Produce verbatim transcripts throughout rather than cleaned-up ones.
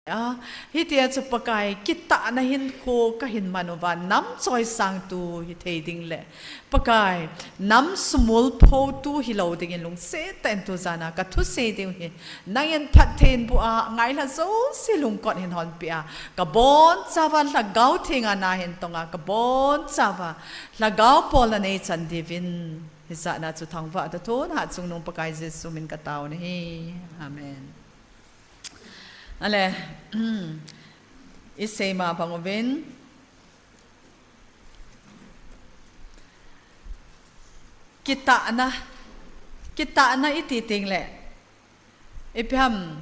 A, hitia chu Pakai, kitahna hinkho kahin man uva, nam choisangtu hithei ding le Pakai, nam sumil photu hilou dingin lungset tah in tujana kathusei diu hi nangin phattheiboh a, ngailha jouse lungkot hin honpeh a, kabonchauva Lhagao Thenga nahin tonga, kabonchauva Lhagao Paul nanei chan diuvin, hijatna chu thangvah toh thon Hatchungnung Pakai Jesu min katao nahi. Amen. Ale, isei ma bang uvin, kitahna, kitahna iti tengle, ipi ham,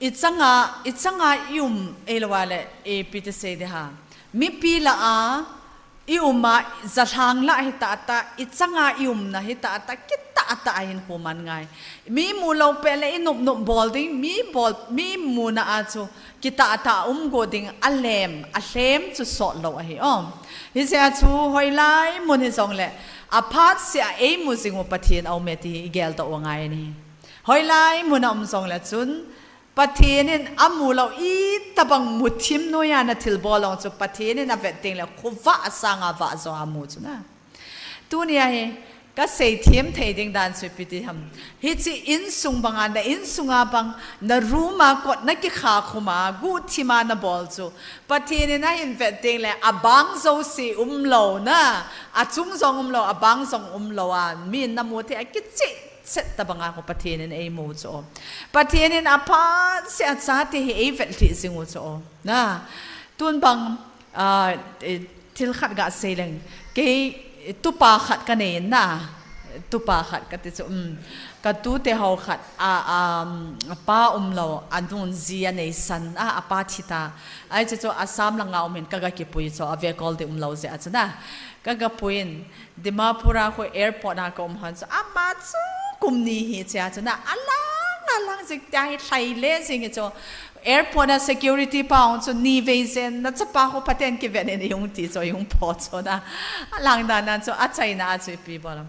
ichanga, ichanga ium eilouva le, ipi ti sei ding ham. Mipi lah a, ium a, jalhang lah hitahtah, ichanga iumna hitahtah, kitahtah a hinkho man ngai. Mi mulou pet le inopnop bol ding, mi bol, mi muna a chu kitahtah a umgo ding, alem, alhem chu sotlou ahi. Hijeh a chu hoilai mun hijongle, aphatseh a eimu jing u Pathen aume ti igeldoh u angai ahi. Hoilai mun a um jongle chun, Pathen in amulou itobang muthim noiya nathilbol jong chu Pathen in avet tengle khovah sanga vah jo amu chu na. Tunia hi, kaseithem thei ding dan chu ipi ti ham. Hiche insung banga, na insunga bang, na room a kot nakikha khum a, guhthim a nabol chu Pathen in ahin vet tengle, abang jouse umlou na, achung jong umlou, abang jong umlou a, min namu thei a kicheh chet tobanga khu Pathen in eimu chu. Pathen in aphatseh a chate hi eivetlhih jing u chu. Na, tun bang, thil khat gasei leng. Kei, tupa khat kanei na. Tupa khat kati chu, katute ho khat, a, apa umlou, anun ji aneisan a, apa thita. Ahi chu chu Assam langa um in kaga kipui chu, avekol ding umlou jeh a chu na. Kaga pui in, Dimapur a khu airport a kaum hon chu, ama chu kum ni hichea chu na, alang, alang jing tia hi lhaile jing hi chu. Airport a security pa hung chu nivei jen, nachapa khu phaten kiven in ihung ti chu, ihung pho chu na. Alang dan a chu, achaina a chu ipi bol am.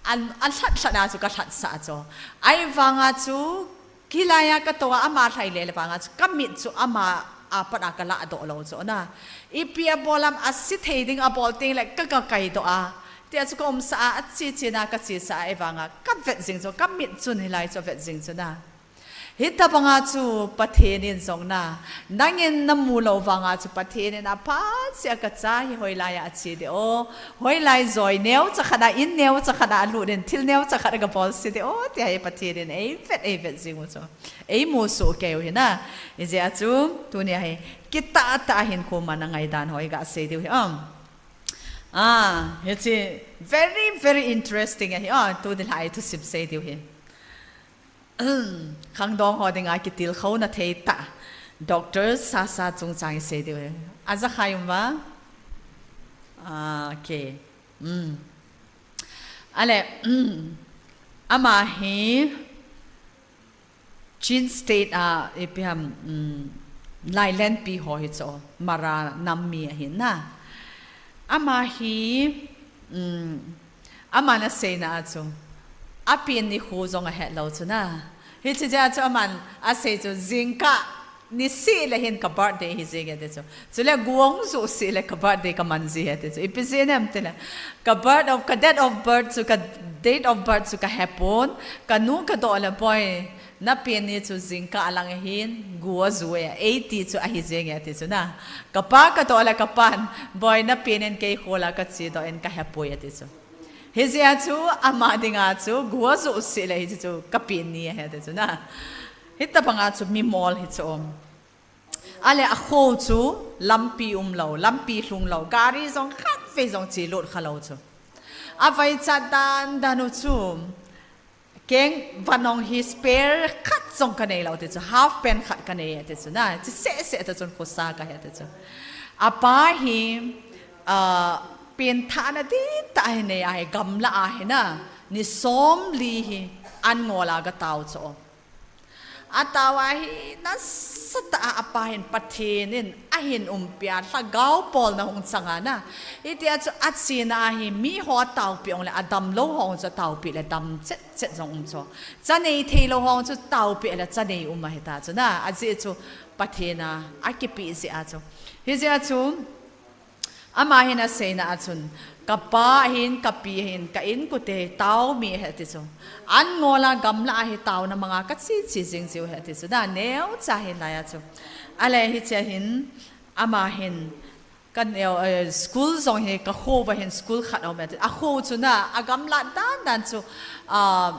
Alhat lhat a chu kalhatsah chu. Ahivanga chu, hilai a katou a ama lhaile le vanga chu, kamit chu ama a pat a kalahdoh lou chu na. Ipi abol am, ase thei ding abol tengle kaga kaidoh a. Tia chu kaumsah a, ache chena kachesah a, ahivanga kavet jing chu, kamit chun hilai chu avet jing chu na. Hitobanga chu Pathen in jong na, nangin namulou vanga chu Pathen in aphatseh a kacha hi hoilai a ache ding o, hoilai joi neocha khat a, in neocha khat a alut in, thil neocha khat a gabol se ding o, tia hi Pathen in eivet, eivet jing u chu. Eimu soh kei u hi na. Hijeh a chu, tunia hi, kitahtah a hinkho man angai dan ho igasei diu hi. A, hiche, very, very interesting ahi. Tuni lhai thusim sei diu hi. Khangdong ho dinga kitilkhouna thei tah. Doctor Sasa chungchang isei diu hi. Ajakhai um uva? Okay. Ale, ama hi Chin State a, ipi ham, Lailenpi ho hi chu, Mara nam mi ahi na. Ama hi, aman aseina a chu, apen nikho jong ahetlou chu na. Hiche jeh a chu aman asei chu, jingkah niseh le hin ka birthday hi jenge ati chu. Chule go hung juh seh le ka birthday kaman ji ahi ati chu. Ipi jeh ham itile, ka birth of, ka date of birth chu, ka date of birth chu kahepon, kanu kadoh le, Boi, napen ni chu jingkah lang ahin, go aju e, eiti chu ahi jenge ati chu na. Kapa kadoh le kapan, Boi, napen in kei khol a kachedoh in kahepoi ati chu. Hijeh a chu ama dinga chu go ajuh seh le hiche chu kapen ni ahi ati chu na. Hitobanga chu mimol hi chu. Ale akho chu lampi umlou, lampi lhunglou, gari jong khatvei jong chelut khalou chu. Avaichat dandan u chu, keng vanong hi spare khat jong kaneilou ati chu, half pant khat kanei ati chu na, che sehseh ta chun khosa kahi ati chu. Apa hi, pengthahna dihtah hi nei ahi, gamla ahi na, ni somli hi an ngol a gatao chu. Atao ahi nasatah a apa hin Pathen in ahin umpia lhagao polna hung chang ana. Hitia chu achena ahi miho ataopeh ong le adamlou ho chu ataopeh le dam chet chet jong um chu. Cha nei theilou ho chu taopeh le cha nei um ahita chu na. Ajeh chu Pathen a akipeh jeh a chu. Hijeh a chu Ama hin aseina a chun, kapa hin, kapi hin, ka inkote hi taomi ahi ati chu. An ngol a gamla ahi taona manga kache che jing jiu ahi ati chu. Na neocha hin lai a chu. Ale hichea hin, ama hin, kaneo, eh, school jong hi kakho uva hin school khat aum e ati. Akho chu na, agamla dan dan chu, ah,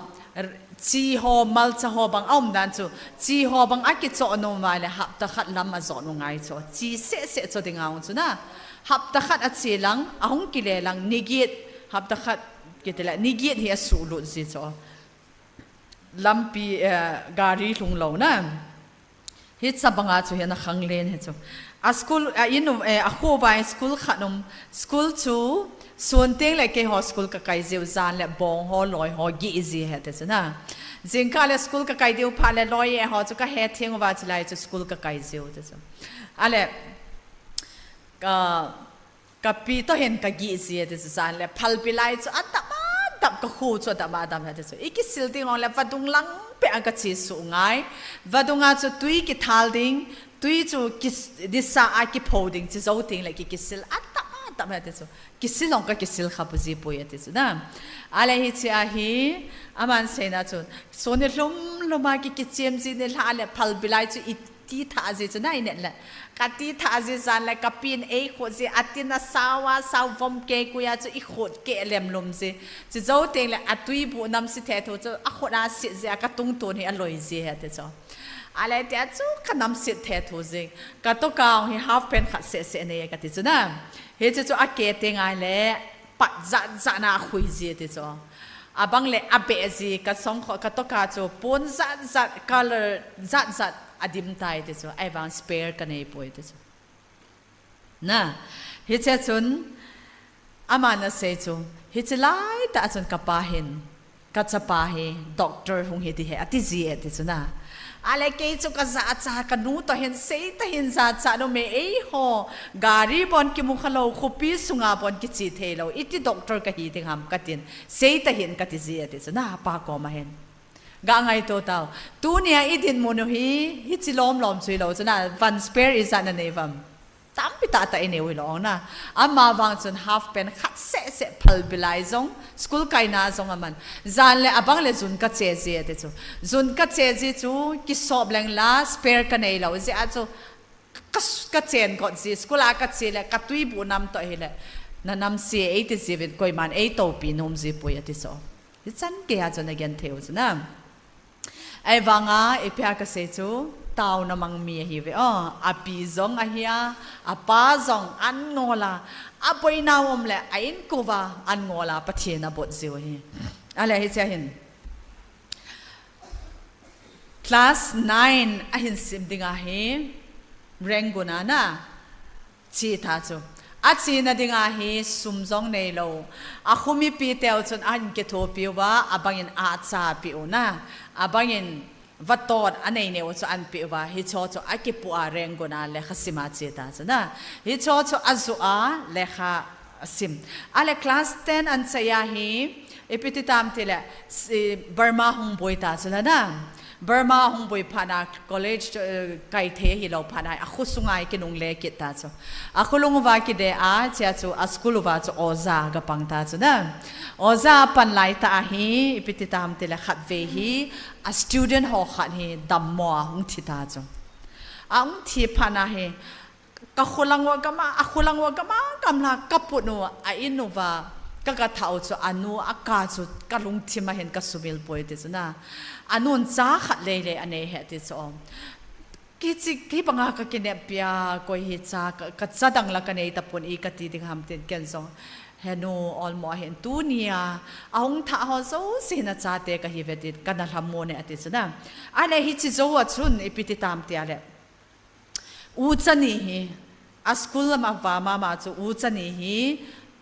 Chi ho, malcha ho bang aum dan chu, chi ho bang akichoh nom uva le hapta khat lam ajot u ngai chu. Chi seh seh chu dinga ong chu na. Hapta khat ache lang, ahung kile lang, ni get, hapta khat kiti le, ni get hi asuhlut ji chu. Lampi, eh, gari lhung lou na. Hicha banga chu hi ana khanglen hi chu. A school, a in, eh, akho uva school khat um, school chu sun teng le keiho school kakai jiu jan le bong ho, loi ho, gih ji ahi ati chu na. Jingkah le school kakai diu phat le loi e ho chu kahe theng uva chulai chu school kakai jiu ati chu. Ale, ka, Kapi toh hin kagih ji ati chu jan le phalbi lai chu adap adap kakho chu adap adap ati chu. Ikisil ding ong le vadung lang peh a kache suh ngai. Vadung a chu tui kithal ding, tui chu kis-, disa a kipho ding chu jou teng le ki, kisil adap adap ati chu. Kisil ong kakisil kha pu ji poi ati chu na. Ale hichea hi, aman seina chu. Sun ni lhum lhum a ki, kichem ji ni lha le phalbi lai chu i Ti thah ji chu na inei le. Kati thah ji jan le kapin eikhut ji atin asao a, sao vom kekui a chu ikhut keh lemlum ji. Chu jou teng le atui bu nam si thethu chu akhut a sit ji a katungtun hi aloi ji ahi ati chu. Ale tia chu kanam sit thethu ji. Katoka ong hi half pant khat seh seh nei kati chu na. Hichu chu ake teng a le pat jat jat na akhui ji ati chu. Abang le abeh ji kasong kho katoka chu pon jat jat color jat jat adim tai ati chu. Ahivang spare kanei poi ati chu. Na, hiche chun aman asei chu, hiche laitah a chun kapa hin, kachapa hi doctor hung hi ding ahi ati ji ati chu na. Ale kei chu kajachat kanu toh hin seita hin jachat nom e eiho, gari bon kimu khalou, khopi sunga bon kiche theilou, iti doctor kahi ding ham katin, seita hin kati ji ati chu na, apa koma hin. Ga ngaito tau. Tunia idinmun u hi, hiche lom lom chu hilou chu na, van spare ijat nanei uvam. Tampi tahtah inei u hilou na. Amavang chun half pant khat seh seh phalbi lai jong, school kaina jong aman. Jan le abang le jun kache ji ati chu. Jun kache ji chu, kisop leng la, spare kanei lou jeh a chu, ka, kachen got ji, school a kache le, katui bu nam toh hile. Nanam se eiti jiuvin, koiman eitoupi nom ji poi ati chu. Hichan geiya chun agenthei u chu na. Ahivanga, ipi ham kasei chu, taona mang mi ahiuve o, api jong ahia, apa jong an ngol a, aboinau um le, a inkoa an ngol a, Pathen abot jiu ahi. Ale hichea hin. Class nine ahin sim ding ahi, Rangoon a na. Che ta chu. Achena dinga hi sum jong neilou. Akho mipi teu chun ahin kithopi uva, abangin achapi u na. Abangin vatot anei neu chu anpe uva. Hicheho chu akipoh a Rangoon a lekha sim a che ta chu na. Hicheho chu ajoh a lekha asim. Ale class ten anchai a hi, ipi ti tam tile, Burma hung boi ta chu la na. Burma hung boi phat na college, eh, kai thei hilou phat na, akho sunga kinungle kit ta chu. Akho lung uva kide a, chea chu a school uva chu oja gapang ta chu na. Oja apan laitah a hi, ipi ti tam tile khatvei hi, a student ho khat hi dammo a hung thi ta chu. Ahung thi phat na hi, Kakholang uva gam a, akholang uva gam a, gamla kaput u, a in uva, ka, kathah u chu, anu, aka chu, kalungthim a hin kasumil poi ti chu na. Anun cha khat lele anei ahi ti chu. Kichi, kibanga kakineppi a, koi hi cha, ka, kacha dang la kanei tapon i kati ding ham tin ken jong. Henu, olmo ahin tunia, ahung thah ho jouse hin achate kahiuve tin, kana lhamon e ati chu na. Ale hiche jou a chun, ipi ti tam tia le. Ucha ni hi, a school lam a va mama chu ucha ni hi,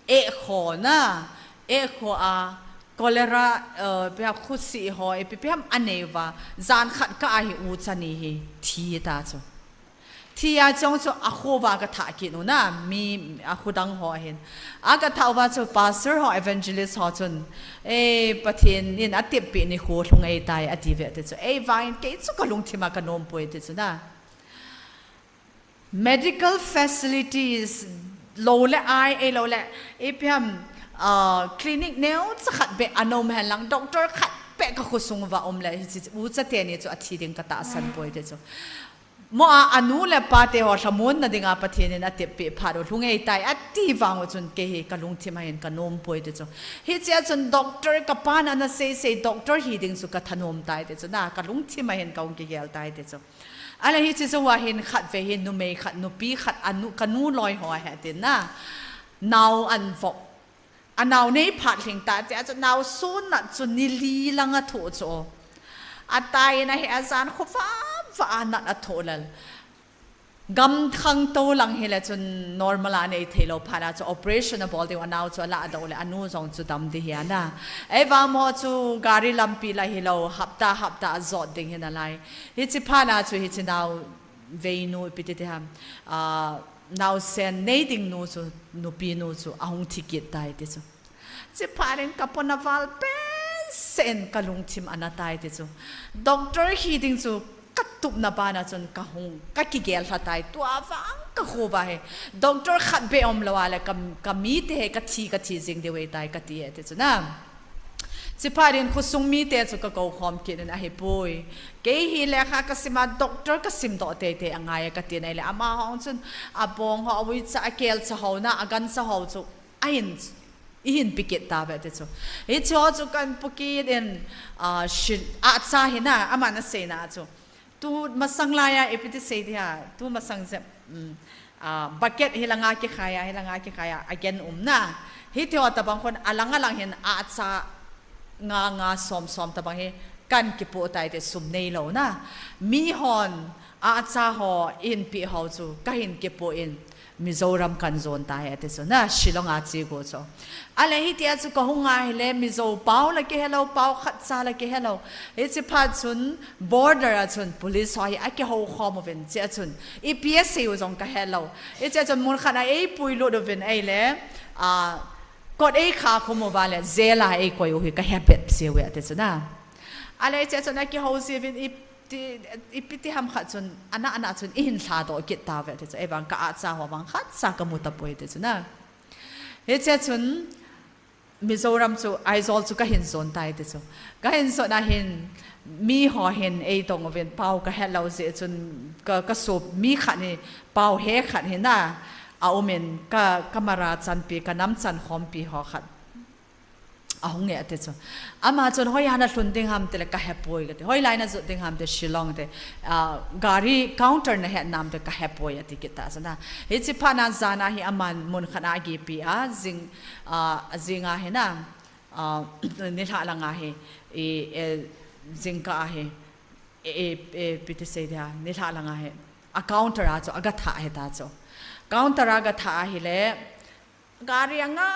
ekho na, ekho a, Cholera, uh, ipi ham khusi ho, ipi, ipi ham anei uva, jan khat kah a hi ucha ni hi thi ta chu. Thi a chong chu akho uva ka thah kit u na, mi akho dang ho hin. A ka thah uva chu pastor ho, evangelist ho chun, "Ei, Pathen in atep peh nikho lhung ei tai," ati ve te chu. Ei vang in kei chu ka lungthim a ka nom poi te chu na. Medical facilities lo le ai, ei lo le, ipi ham, ah, clinic neocha khat beh ana um hen lang, doctor khat beh ka khosung uva um le, hichi ucha teni chu athi ding ka tahsan poi te chu. Mo a, anu le pa te ho lhamon na dinga Pathen in atep peh phat u lhung ei tai, ati vang u chun kei hi ka lungthim a hin ka nom poi te chu. Hichi a chun doctor ka pan ana sei sei, doctor hi ding chu ka thanom tai te chu na, ka lungthim a hin ka hung kigel tai te chu. Ale hichi jou a hin khat ve hin numei khat, nupi khat, anu, ka nu loi ho ahi tin na. Nao an vop. Anao nei phat lhing ta, tia chu nao sun nat chu ni li lang a thoh chu. Atai in ahi a jan khovah vah a nat a thoh lel. Gam khangtou lang hile chun normal a nei thei lou phat a chu operation a bol ding u, anao chu ala doh le anu jong chu dam ding hi ana. Ei vang mo chu gari lampi la hilou, hapta hapta a jot ding hi nalai. Hichi phat a chu hichi nao veinu ipi ti ti ham, ah, naosen nei ding nu chu, nupi nu chu ahung thi kit tai ti chu. Chi phat in ka pona val pen sen ka lungthim ana tai ti chu. Doctor hi ding chu ka tupna bana chun ka hung, ka kigel lha tai, tua vang ka kho uva hi. Doctor khat beh um lou a le ka, ka mite hi ka thi, ka thi jing diu ei tai ka ti e ti chu na. Chi phat in khosung mite chu ka kou khom kit in ahi poi. Kei hi lekha ka sim a doctor ka sim doh tei tei angai e ka ti nai le ama hong chun abong ho, a uicha, a kelcha ho na, a gancha ho chu ahin, ihin pe kit ta ve ti chu. Hichi ho chu kan pu kit in, ah, shi, ahcha hi na, aman asei na chu. Tu masang lai a, ipi ti sei dia, tu masang jep, um, ah, bucket hi langa kikhai a, hi langa kikhai a, agen um na. Hiti ho tabang khun, alang alang hin ahcha nga nga som som tabang hi, kan kipoh tai ti sum nei lou na. Mi hon, ahcha ho, ihin pe ho chu, ka hin kipoh in, Mizoram kan jon tai ati chu na, Shillong a che go chu. Ale hitia chu ka hung a hile, Mizo pao la kihe lou, pao khat cha la kihe lou. Hichi phat chun border a chun police ho hi akihou khom uvin, chea chun ipi asei u jong ka he lou. Hichea chun mun khat a ei puilut uvin ei le, a, kot ei kha khum uva le, jail a ei koi u hi ka he bep jeh uve ati chu na. Ale hichea chun akihou ji uvin i ti, ipi ti ham khat chun, ana, ana chun, ihin lha doh kit ta ve ti chu, ei vang ka ahcha ho vang khat cha ka mu tapoi ti chu na. Hichea chun, Mizoram chu, Aizawl chu ka hin jon tai ti chu. Ka hin jon a hin, mi ho hin ei tong uvin pao ka he lou jeh chun, ka, ka sop mi khat hi, pao he khat hi na, a um in ka, ka mara chanpi, ka nam chan khompi ho khat. Ahung nge ati chu. Ama chun hoi a na lhun ding ham ti le ka he poi ka ti. Hoi lai na jot ding ham ti Shillong ti. Ah, gari counter na he nam ti ka he poi ati kit ta chu na. Hichi phat na jan a hi aman mun khat a agipi a jing, ah, jing a hi na. Ah, nilhah lang a hi. I, e, jingkah a hi. E, e, e, ipi ti sei dia. Nilhah lang a hi. A counter a chu, aga thah hi ta chu. Counter a aga thah a hi le. Gari anga,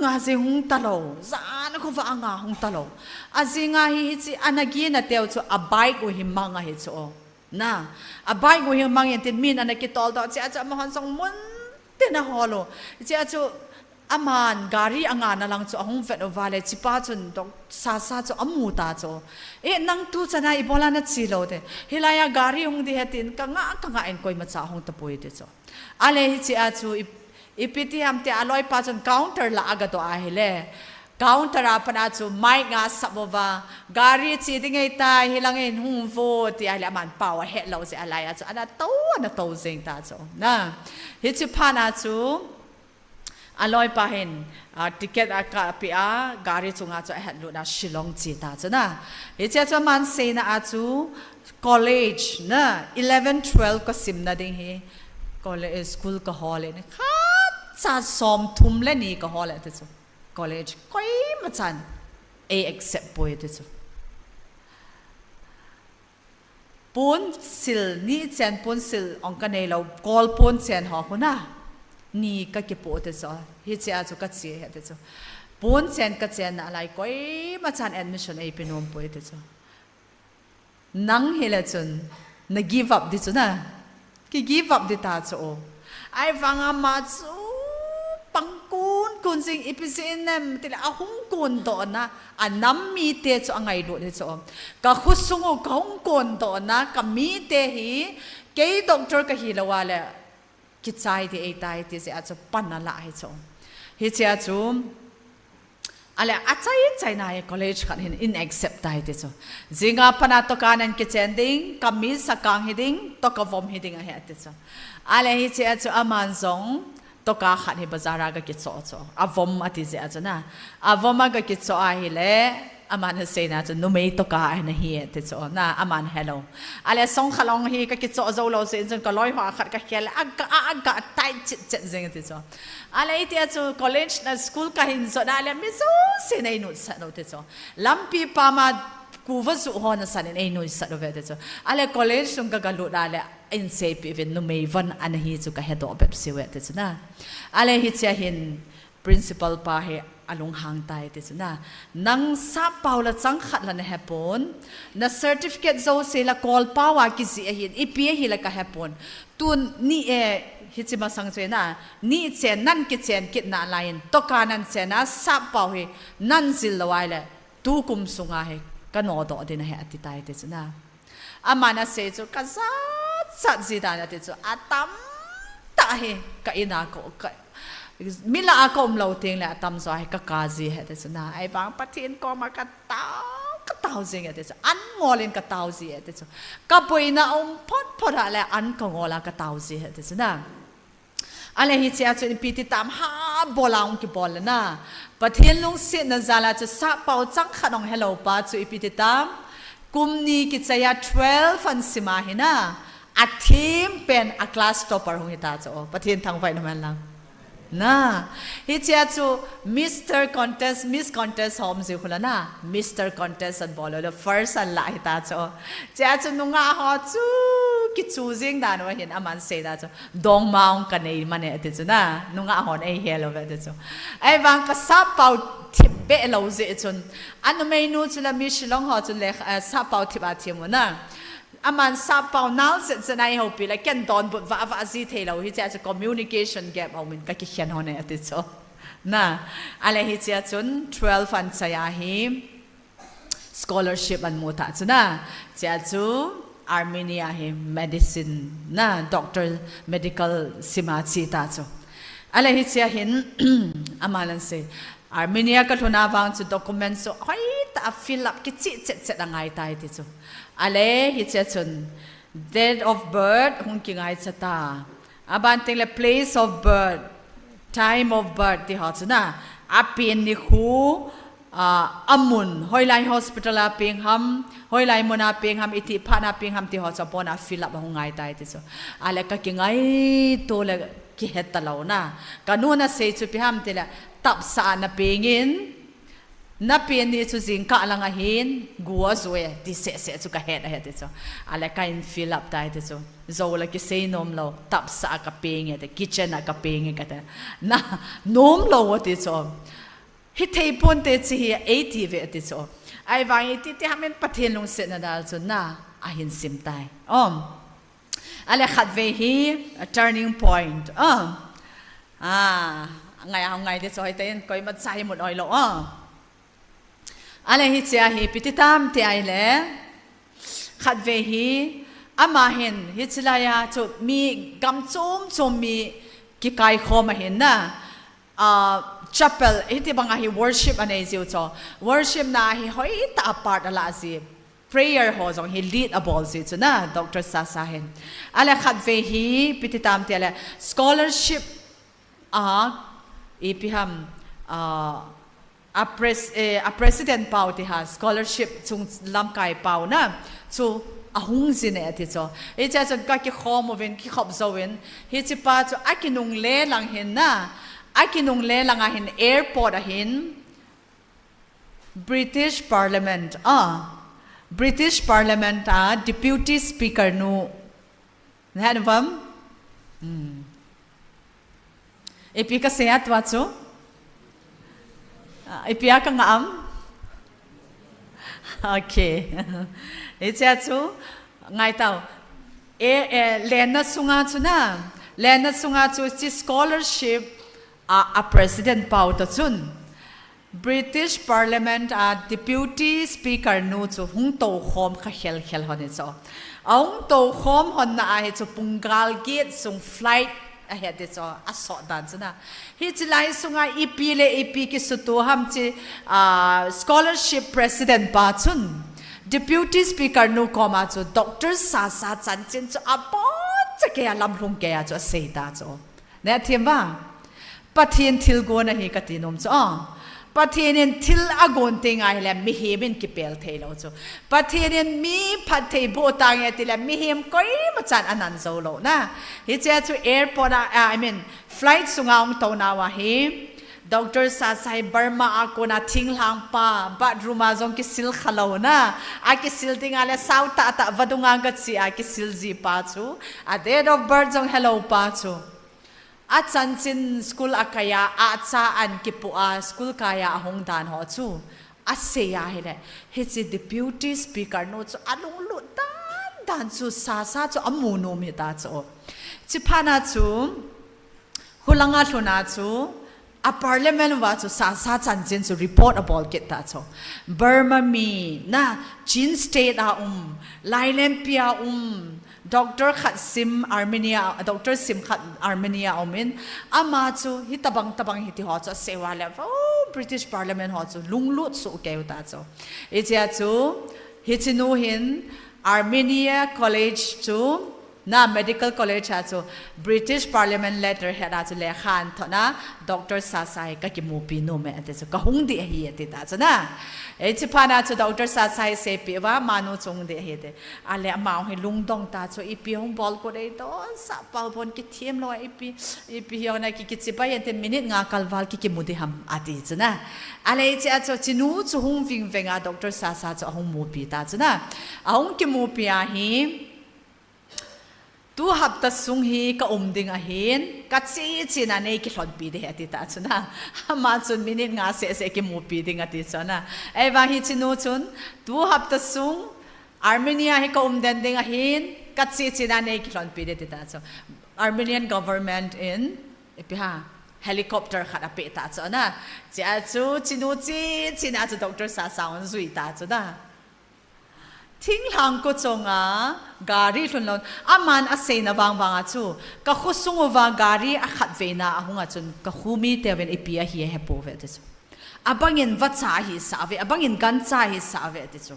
nga jing hung ta lou, jan khovah anga hung ta lou. Ajing a hi hichi, ana gin a teu chu, a bike u hi mang ahi chu o. Na, a bike u hi mang in tin min ana kitol doh, chea chu amahon jong mun tin ahol u. Chea chu, aman gari anga na lang chu, ahung vet uva le, chi pa chun dok, sa sa chu, amu ta chu. E, nang tu chan a ibol a na che lou te. Hilai a gari hung ding ahi tin, ka nga, ka nga in koima cha hung tapoi ti chu. Ale hichea chu, i Ipi ti ham ti a loipa chun counter la aga doh a hile. Counter a pat a chu mic nga sap uva. Gari che ding ei tai, hilang in hung vo ti a hile aman pao ahe lou jeh a lai a chu. Ana tou, ana tou jing ta chu. Na. Hichi phat a chu. A loipa hin, a, ticket a kapeh a, gari chunga chu ahet lut a Shillong che ta chu na. Hichea chu aman seina a chu college na, eleven, twelve ka simna ding hi. College, school ka hol in, khat cha som thum le ni ka hol e ti chu. College, koima chan ei accept poi ti chu. Pon sil, ni chen pon sil ong ka nei lou, kol pon chen ho khu na. Ni ka kipoh ti chu. Hichea chu ka che e ti chu. Pon chen ka chen nalai koima chan admission eipe nom poi ti chu. Nang hile chun na give up di chu na. Ki give up di ta chu. Ahivanga ama chu pang kun kun jing, ipi jeh inem tile ahung kun doh na, anam mite chu angailut di chu. Ka khosung u kahung kun doh na, ka mite hi kei doctor kahi lou a le kichai di eitai ti jeh a chu pan ala hi chu. Hichea chu ale achai chai na hi college khat hin in accept tai ti chu. Jinga pana toka nan kichen ding, ka miss a kang hi ding, toka vom hi ding ahi ati chu. Ale hichea chu aman jong toka khat hi bazar a ga kichoh chu. Avom ati jeh a chu na. Avom a ga kichoh ahile, aman asei na chu numei toka ana hi ati chu. Na, aman helou. Ale song khat long hi ka kichoh jou lou jeh chun ka loi ho khat ka khel, aga, aga tai chet chet jing ati chu. Ale hitia chu college na school kahin jot na le mi jousen einuisat u ti chu. Lampi pama kuva ju ho nasan in einuisat uve ti chu. Ale college sung ka galut a le eiseipeh uvin numei von ana hi chu kahedoh bep seh uve ti chu na. Ale hichea hin principal pa hi alunghang tai ti chu na. Nang sappao la chang khat la nahepon, na certificate jouse la kolpao a kijih ahin, ipi ahi la kahepon. Tun ni e, hiche masang chu na, ni chen nan kichen kit nalai in, toka nan chen a sappao hi nan jil lou ahile, tukum sunga hi kanodoh ding ahi ati tai ti chu na. Aman asei chu kajat jat ji dan ati chu, atamtah hi ka in a ka, ka, mi lah a ka um lou tengle atamjo hi kaka ji ahi ti chu na. Ahivang Pathen koma katao, katao jing e ti chu, an ngol in katao ji e ti chu. Kaboina um phot phot a le an kangol a katao ji ahi ti chu na. Ale hichea chu ipi ti tam, ha bol a hung kibol le na. Pathen lungsetna jal a chu sappao chang khat hung helou pa chu ipi ti tam, kum ni kichai a twelve ahin sim a hi na, athem pen a class topper hung hita chu. Pathen thangvah in umhen lang. Na, hichea chu Mister Contest, Miss Contest hom ji khu la na, Mister Contest ahin bol le first ahin lah hita chu. Chea chu nungah ho chu kichu jing dan u ahin aman sei da chu. Dongma hung kanei mane ati chu na, nungah hon eihel uve ati chu. Ahivang ka sappao thip be lou jeh chun, anumeinu chu la mi Shillong ho chu le, eh, sappao thip a thim u na. Aman sappao nal chet chet a eihoupi le ken donbut vah vah ji thei lou, hichea chu communication gap a um in ka kikhen hon e ati chu. Na, ale hichea chun twelve ahin chai a hi scholarship ahin mu ta chu na. Chea chu Armenia hi medicine na, doctor, medical sim a che ta chu. Ale hichea hin, aman asei, Armenia kalhun a vang chu document chu hoitah a fill up kicheh chet chet angai tai ti chu. Ale hichea chun date of birth hung kingaicha ta. Aban tengle place of birth, time of birth ti ho chu na. Apen nikho, ah, amun, hoilai hospital a peng ham, hoilai mun a peng ham, iti phat a peng ham ti ho chu abon a fill up ahung ngai tai ti chu. Ale ka kingaito le kihet talou na. Ka nun asei chu ipi ham tile, tapsa a na peng in, na pen ni chu jingkah lang ahin, gu ajo e, ti seh seh chu kahet ahi ti chu. Ale kahin fill up tai ti chu. Jou la kisei nom lou, tapsa a ka peng e ti, kitchen a ka peng e kati. Na, nom lou ati chu. Hithei ponte hiche hi eiti uve ati chu. Ahivang iti ti ham in Pathen lungsetna jal chu na, ahin sim tai. Um. Ale khatvei hi, a turning point. Um. Ah, ngai a hung ngai ti chu hoitah in, koimacha hi mun oi lou. Um. Ale hichea hi ipi ti tam ti ahile, khatvei hi, ama hin, hiche laiya chu mi gam chom chom mi kikaikhom ahin na, ah, chapel, hiti banga hi worship anei jiu chu. Worship na hi hoitah a part ala ji. Prayer ho jong hi lead abol ji chu na, Doctor Sasa hin. Ale khatvei hi, ipi ti tam ti ahile, scholarship a, ipi ham, ah, a pres-, eh, a president pau ti ham, scholarship chung lamkai pau na, chu ahung jin e ati chu. Hichea chun ka kikhom uvin, kikhop jouvin, hiche pa chu akinungle lang hin na, akinungle lang ahin airport ahin, British Parliament, ah, British Parliament a Deputy Speaker nu, nahet uvam? Hmm. Ipi kasei a tua chu? Ipi a ka ngah am? Okay. Hichea chu, ngai tau. E, e, lenna sunga chu na, lenna sunga chu chi scholarship a, a president pau ta chun, British Parliament a Deputy Speaker nu chu hung tokhom kha khel khel hon hi chu. A hung tokhom hon na a hi chu punggal get sung flight a het hi chu, a sot dan chu na. Hichi lai sunga ipi le ipi kisutu ham chi, a, scholarship president pa chun Deputy Speaker nu koma chu Doctor Sasa chanchin chu a pon cha ke a lam hlung ke a chu a sei ta chu. Ne thim va. Pathen thil gon ahi ka ti nom chu. Ah. Pathen in thil a gon teng a hile mihem in kipel thei lo chu. Pathen in mi phatthei boh tange ti le mihem koima chan a nan zo lo na. Hichea chu airport a, ah, I mean, flight sunga hung tou nau a hi. Doctor Sasa hi Burma a kona thinglhang pa, bathroom a jong kisil kha lo na. A kisil ding a le sau tah tah vadung a ga chi a kisil ji pa chu. A date of birth jong he lo pa chu. A chanchin school a kai a, a cha an kipu a, school kai a a hung dan ho chu. A sei a hile, hichi Deputy Speaker nu chu a lunglut dan dan chu Sasa chu a mu nom hi ta chu. Chi phat na chu, hulang a hlun a chu, a Parliament uva chu Sasa chanchin chu report a bol kit ta chu. Burma mi, na, Chin State a um, Lailenpi a um, Doctor khat sim Armenia, Doctor sim khat Armenia a um in, ama chu hi tabang tabang hi ti ho chu a sei uva le, oh, British Parliament ho chu lunglut suh keu ta chu. Hichea chu, hichi nu hin Armenia College chu, na Medical College a chu, British Parliament letterhead a chu lekha an thot na, Doctor Sasa hi ka kimupi nom e ati chu, ka hung ding ahi ati ta chu na. Hichi phat na chu Doctor Sasa hi seipeh uva, manu chu hung ding ahi ti. A le ama hung hi lungdong ta chu, ipi hung bol kit ei to, sa pau bon kithem lo, ipi, ipi hi hung na ki, kichibai ente minute nga kalval ki kimu ding ham, ati chu na. A le hichea chu, chi nu chu hung ving veng a, Doctor Sasa chu a hung mupi ta chu na. A hung kimupi a hi, tu hapta sung hi ka um ding ahin, ka chi chi na nei kilhonpi ding ahi ati ta chu na. Ama chun minute nga seh seh kimupi ding ati chu na. Ei vang hichi nu chun, tu hapta sung, Armenia hi ka um den ding ahin, ka chi chi na nei kilhonpi ding ati ta chu. Armenian government in, ipi ham, helicopter khat a peh ta chu na. Chea chu, chi nu chi chi na chu Doctor Sasa hung jui ta chu na. Thinglhang ko chonga, gari hlun lo, aman a seina vang vang a chu, ka khosung uva gari a khat vei na a hung a chun, ka kho mi teuvin ipi ahi a he pouve ati chu. A bangin vacha ahi sah uve, a bangin gancha ahi sah uve ati chu.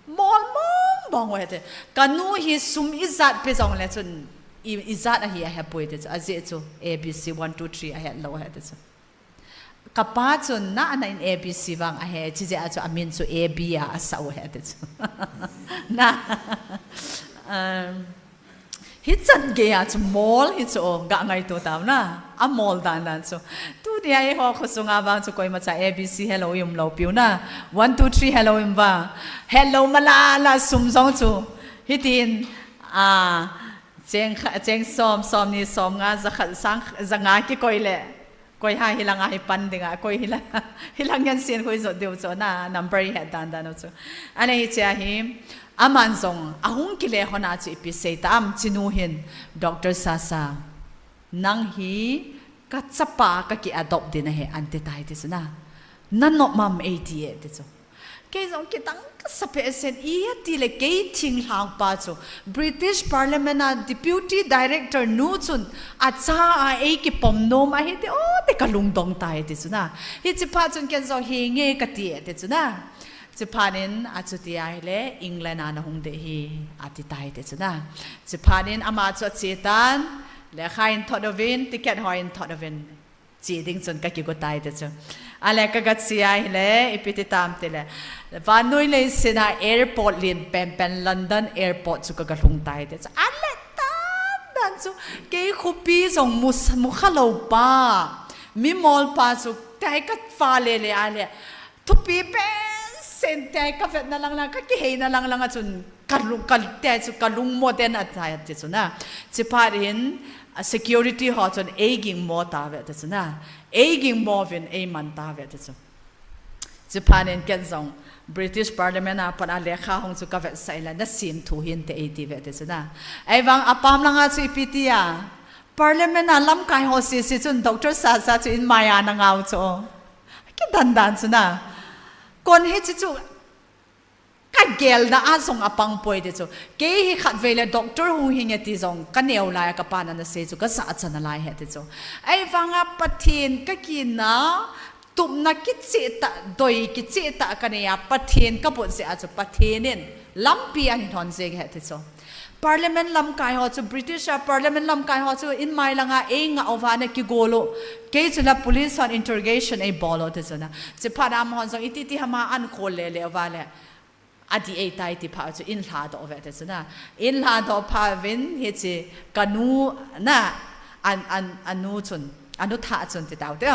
Mol mong mong uve ati. Ka nu hi sum ijat pe jong le chun, i, ijat ahi a he poi ati chu. A jeh chu, A B C one, two, three a he lo uve ati chu. Ka pa chun na ana in A B C vang a he, chi jeh a chu a min chu A B a a sa u he ati chu. Na, um, hichan gei a chu mol hi chu o, ga ngaito tau na, a mol dan dan chu. Tuni a eiho khosung a vang chu koima cha A B C he lo i um lo piu na, one, two, three he lo i um vang, he lo ma la la sum jong chu. Hitin, a, cheng kha, cheng som, som ni, som nga, za khat, sang, za nga kikoi le. Koi ham hilang a hi pan ding a, koi hilang, hilang ngen sin koi jot diu chu na, number i het dan dan u chu. A le hichea hi, aman jong, a hung kile hon a chu ipi sei ta am chi nu hin, Doctor Sasa, nang hi ka chapa ka ki adopt ding ahi, an ti tai ti chu na. Na nop mam ei ti e ti chu. Kei jong kidang ka sa peh sen, i ati le kei thinglhang pa chu British Parliament a Deputy Director nu chun a cha a ei kipom nom ahi ti o ti ka lungdong tai ti chu na. Hichi phat chun ken jong hi nge ka ti e ti chu na. Chi phat in a chuti a hile England a na hung ding ahi ati tai ti chu na. Chi phat in ama chu a che tan, lekha in thot uvin, ticket ho in thot uvin. Che ding chun ka kigo tai ti chu. A le ka ga che a hile, ipi ti tam ti le. Vannoi leiset a airport lien penpen London airport chu ka ga lhung tai ti chu. A le tan dan chu. Kei khopi jong mu, mu kha lo pa. Mi mol pa chu tai ka fa le le a le. Thupi pen sen tai ka vetna lang lang, ka kiheina lang lang a chun ka lung, ka tai chu ka lungmo den a tai ti chu na. Chi phat in, a security ho chun ei gingmo tauve ti chu na. Ei gingmo uvin ei man tauve ti chu. Chuphat in ken jong British Parliament a pat a lekha hung chu kavetsah in la, nasim thu hinte eiti ve ti chu na. Ahivang apam langa chu ipi tia, Parliament a lamkai ho sese chun Doctor Sasa chu in maiya ana ngau chu. Kidan dan chu na. Kon hiche chu kagelna a jong apang poi ti chu. Kei hi khatvei le doctor hung hinge ti jong kaneo lai a kapan ana sei chu, kajachat nalai ahi ti chu. Ahivanga Pathen kakina, tupna kicheh tah, doi kicheh tah kanei a, Pathen kabot jeh a chu Pathen in lampi ahin hon jeng ahi ti chu. Parliament lamkai ho chu, British a Parliament lamkai ho chu in mai langa eingah uva ana kigol u. Kei chu la police hon interrogation eibol u ti chu na. Chuphat a amahon jong iti ti hama ahin khol lele uva le, adih eitai ti phat u chu in lhadoh uve ti chu na. In lhadoh phat uvin hiche kanu na, an, an, anu chun, anu thah chun ti tau te.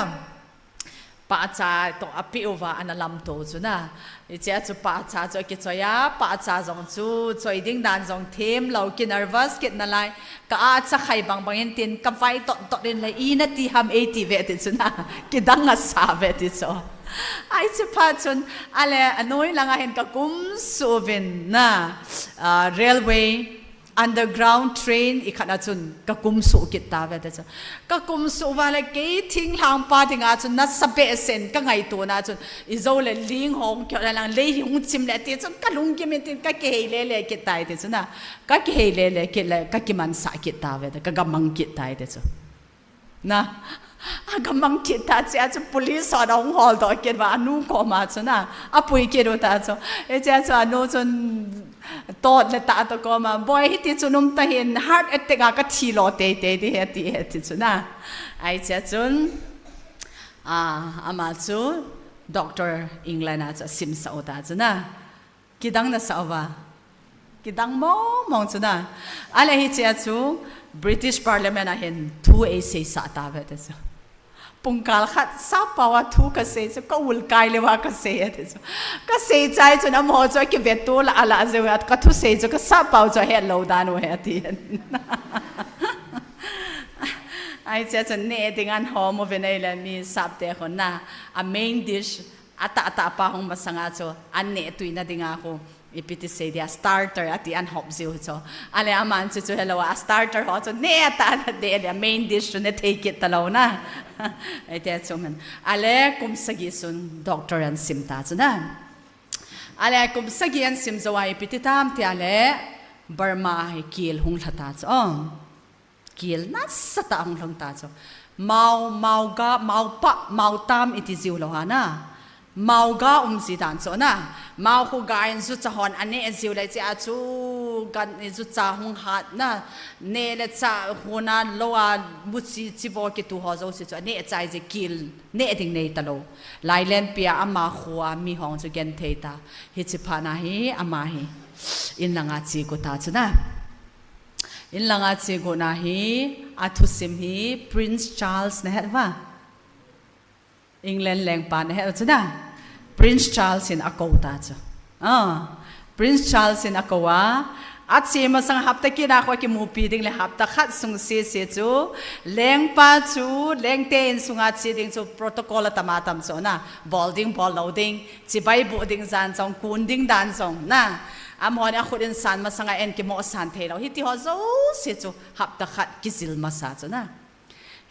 Pahcha toh apeh uva ana lamto u chu na. Hichea chu pahcha chu akichoi a, pahcha jong chu choi ding dan jong them lou, ki nervous kit nalai. Ka a chakhai bang bang in tin, kavai tot tot in le, ina ti ham eiti ve ti chu na. Kidang asa ve ti chu. Hiche phat chun, ale, anoi langa hin kakumsuh uvin na, ah, railway, underground train ikhat a chun kakumsuh kit tauve ti chu. Kakumsuh uva le kei thinglhang pa dinga chun nasa behseh in kangaito na chun, ijou le ling hung kihot le lang lei hi hung chim le ti chun kalunggim in tin kakihei lele kit tai ti chu na. Kakihei lele kit le kakimansah kit tauve ti, kagamang kit tai ti chu. Na, agamang kit ta chea chu police hon ahung holdoh kit uva anu koma chu na, apui kit u ta chu. Hichea chu anu chun tot le tah toh koma, boi hiti chun um tahih in, heart attack a kathi lo teitei ding ahi ati ahi ti chu na. Hichea chun, ah, ama chu Doctor England a chu asimsah u ta chu na. Kidang nasah uva. Kidang mong mong chu na. Ale hichea chu British Parliament a hin thu eiseisah tauve ti chu. Pungkal khat sappao a thu kasei chu, ka ul kai leuva kasei e ti chu. Kasei chai chun amaho chu akiveto lah a lah jeh uva kathusei chu kasappao chu ahet lou dan u ahi ati. Hichea chun neh ding ahin hom uvin ahile mi sapte khun na, a main dish, atahtah pa hung masanga chu, aneh tuina dinga khu, ipi ti sei dia, starter ati ahin hop jiu chu. Ale aman chu chu helou a, starter ho chu neh tah a neh le main dish chu neh thei kit talou na. Hitia chu man. Ale kum sagi sun doctor ahin sim ta chu na. Ale kum sagi ahin sim jou a ipi ti tam tia le, Burma hi kil hung lha ta chu. Oh. Kil nasatah a hung lhung ta chu. Mao, mao ga, mao pah, mao tam iti jiu lou ham na. Mao ga um ji dan chu na. Mao khu ga in jucha hon aneh jiu le chea chu, gan in jucha hung hat na. Neh le chah hon a lou a muchi chivo kitu ho jouse chu aneh chai ji, kil neh ding nei talou. Lailenpi a ama khu a mi hon chu genthei ta. Hichi phat na hi ama hi in langa che got ta chu na. In langa che got na hi, athusim hi Prince Charles nahet uva. England lengpa nahet u chu na. Prince Charles in akou ta chu. Ah, Prince Charles in akou a, ache masang hapta kit a khu akimupi ding le hapta khat sung sese chu, lengpa chu, lengte insunga che ding chu protocol atam atam chu na. Bol ding, bol lou ding, chibai buh ding jan jong, kun ding dan jong na. Amahon akhut in san masanga enkimo san thei lou. Hiti ho jouse chu hapta khat kijil masa chu na.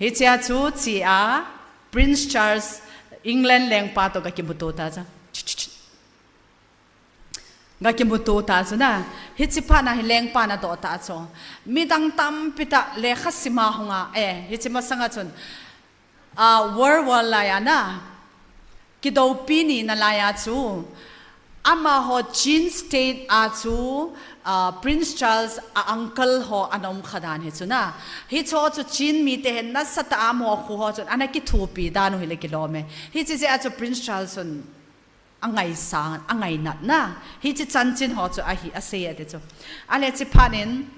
Hichea chu che a Prince Charles England lengpa toh gakimuto ta chu. Gakimuto ta chu na. Hichi phat na hi lengpa in adoh ta chu. Midang tampi tah lekha sima hung a, eh, hichi masanga chun. Ah, World War lai a na, kidoupi nina lai a chu, amaho Chin State a chu, ah, Prince Charles a uncle ho ana um kha dan hi chu na. Hicho chu Chin mite hin nasatah a amaho khu ho chun ana kithopi dan u hile kilom e. Hichi jeh a chu Prince Charles chun angaisang, angainat na. Hichi chanchin ho chu ahi, asei ati chu. Ale chi phat in,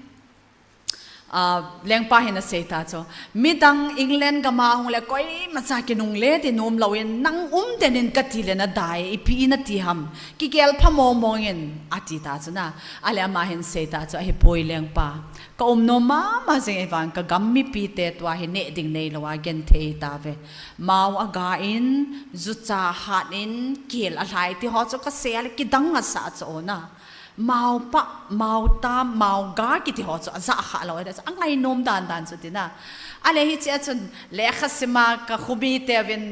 Ah, lengpa hin asei ta chu, midang England gam a hung le koimacha kinungle ti nom louvin, nang um den in kati le nadai, ipi nati ham, kigel pha mong mong in, ati ta chu na. Ale ama hin asei ta chu, ahipoi lengpa, ka um nom mama jing e vang, ka gam mipite tua hi neh ding neilou a genthei tauve. Mao aga in, jucha hat in, kihil alhai ti ho chu kasei a le kidang asah chu o na. Mao pah, mao tam, mao ga kiti ho chu aja kha lou, angai nom dan dan chu ti na. Ale hiche a chun lekha sim a ka khomite uvin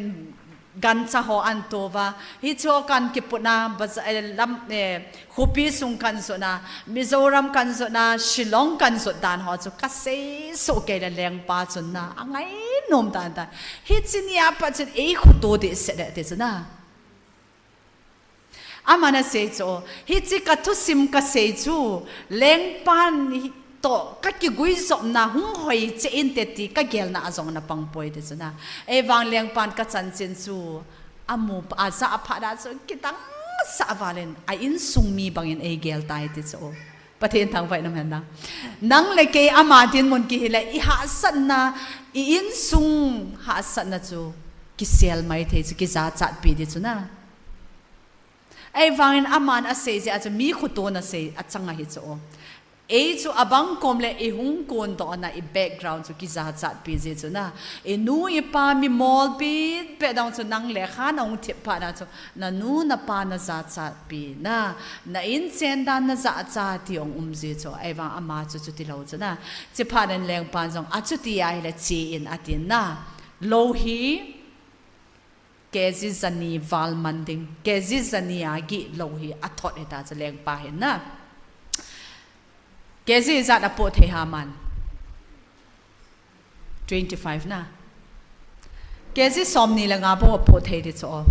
gancha ho ahin to uva. Hiche ho kahin kiput na, baza-, eh, lam, eh, khopi sung kahin jot na, Mizoram kahin jot na, Shillong kahin jot dan ho chu kasei soh kei le lengpa chun na, angai nom dan dan. Hiche ni a pat chun eikhoto dehset e ti chu na. Aman asei chu, hiche ka thusim kasei chu, lengpan hi toh ka kiguijopna hung hoi cheh inte ti ka gelna a jong ana pang poi ti chu na. Ahivang lengpan ka chanchin chu, amu phat, aja phat a chu kidang sah val in, a insung mi bang in eigel tai ti chu. Pathen thangvah in um hen lang. Nang le kei ama dinmun kihi le, i hahsatna, i insung hahsatna chu kisel mai thei chu, kijachat pi ti chu na. Ahivang in aman asei jeh a chu mi khotona sei achang ahi chu o. Ei chu abang kom le i hung kondoh na i background chu kijachat pi jeh chu na. I nu i pa mi mol pi pet dong chu nang lekha na hung thip phat na chu, na nu na pa na jachat pi na, na inchen dan na jachat ti hung um jeh chu. Ahivang ama chu chuti lou chu na. Chuphat in lengpan jong achuti ahile che in ati na. Lou hi K G jani val man ding, K G jani a gih lou hi athot hita chu lengpa hin na. K G ijat apoh thei ham aman? Twenty five na. K G somni le nga bou apoh thei ti chu o.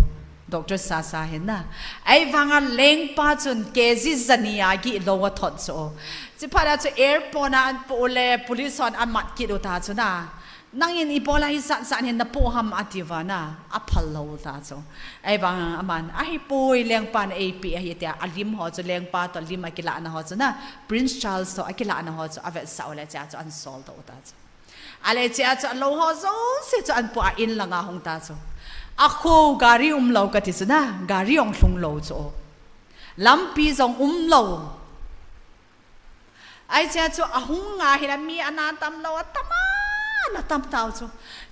Doctor Sasa hin na. Ahivanga lengpa chun K G jani a gih lou athot chu o. Chuphat a chu airport a ahin poh u le police hon amat kit u ta chu na. Nangin ibola hijat jat hin napoh ham ati uva na, aphal lou ta chu. Ahivang aman, ahipoi lengpan eipeh ahi tia, alim ho chu lengpa toh lim akilahna ho chu na, Prince Charles toh akilahna ho chu avetsah u le chea chu ahin soldoh u ta chu. Ale chea chu alou ho jouse chu ahin poh a in langa hung ta chu. Akho gari umlou kati chu na, gari hung lhung lou chu. Lampi jong umlou. Ahi chea chu ahung nga hile mi ana damlou atam a, ana tam tau chu.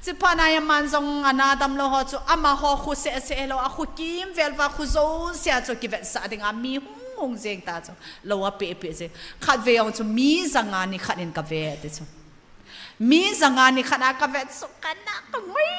Chuphat na aman jong ana damlou ho chu, amaho kho seh seh lou, akho kimvel uva kho jouse a chu kivetsah dinga mi hung hung jeng ta chu. Lou apeh peh jeng. Khatvei jong chu mi janga ni khat in kave ti chu. Mi janga ni khat a kavet chu kana kangoi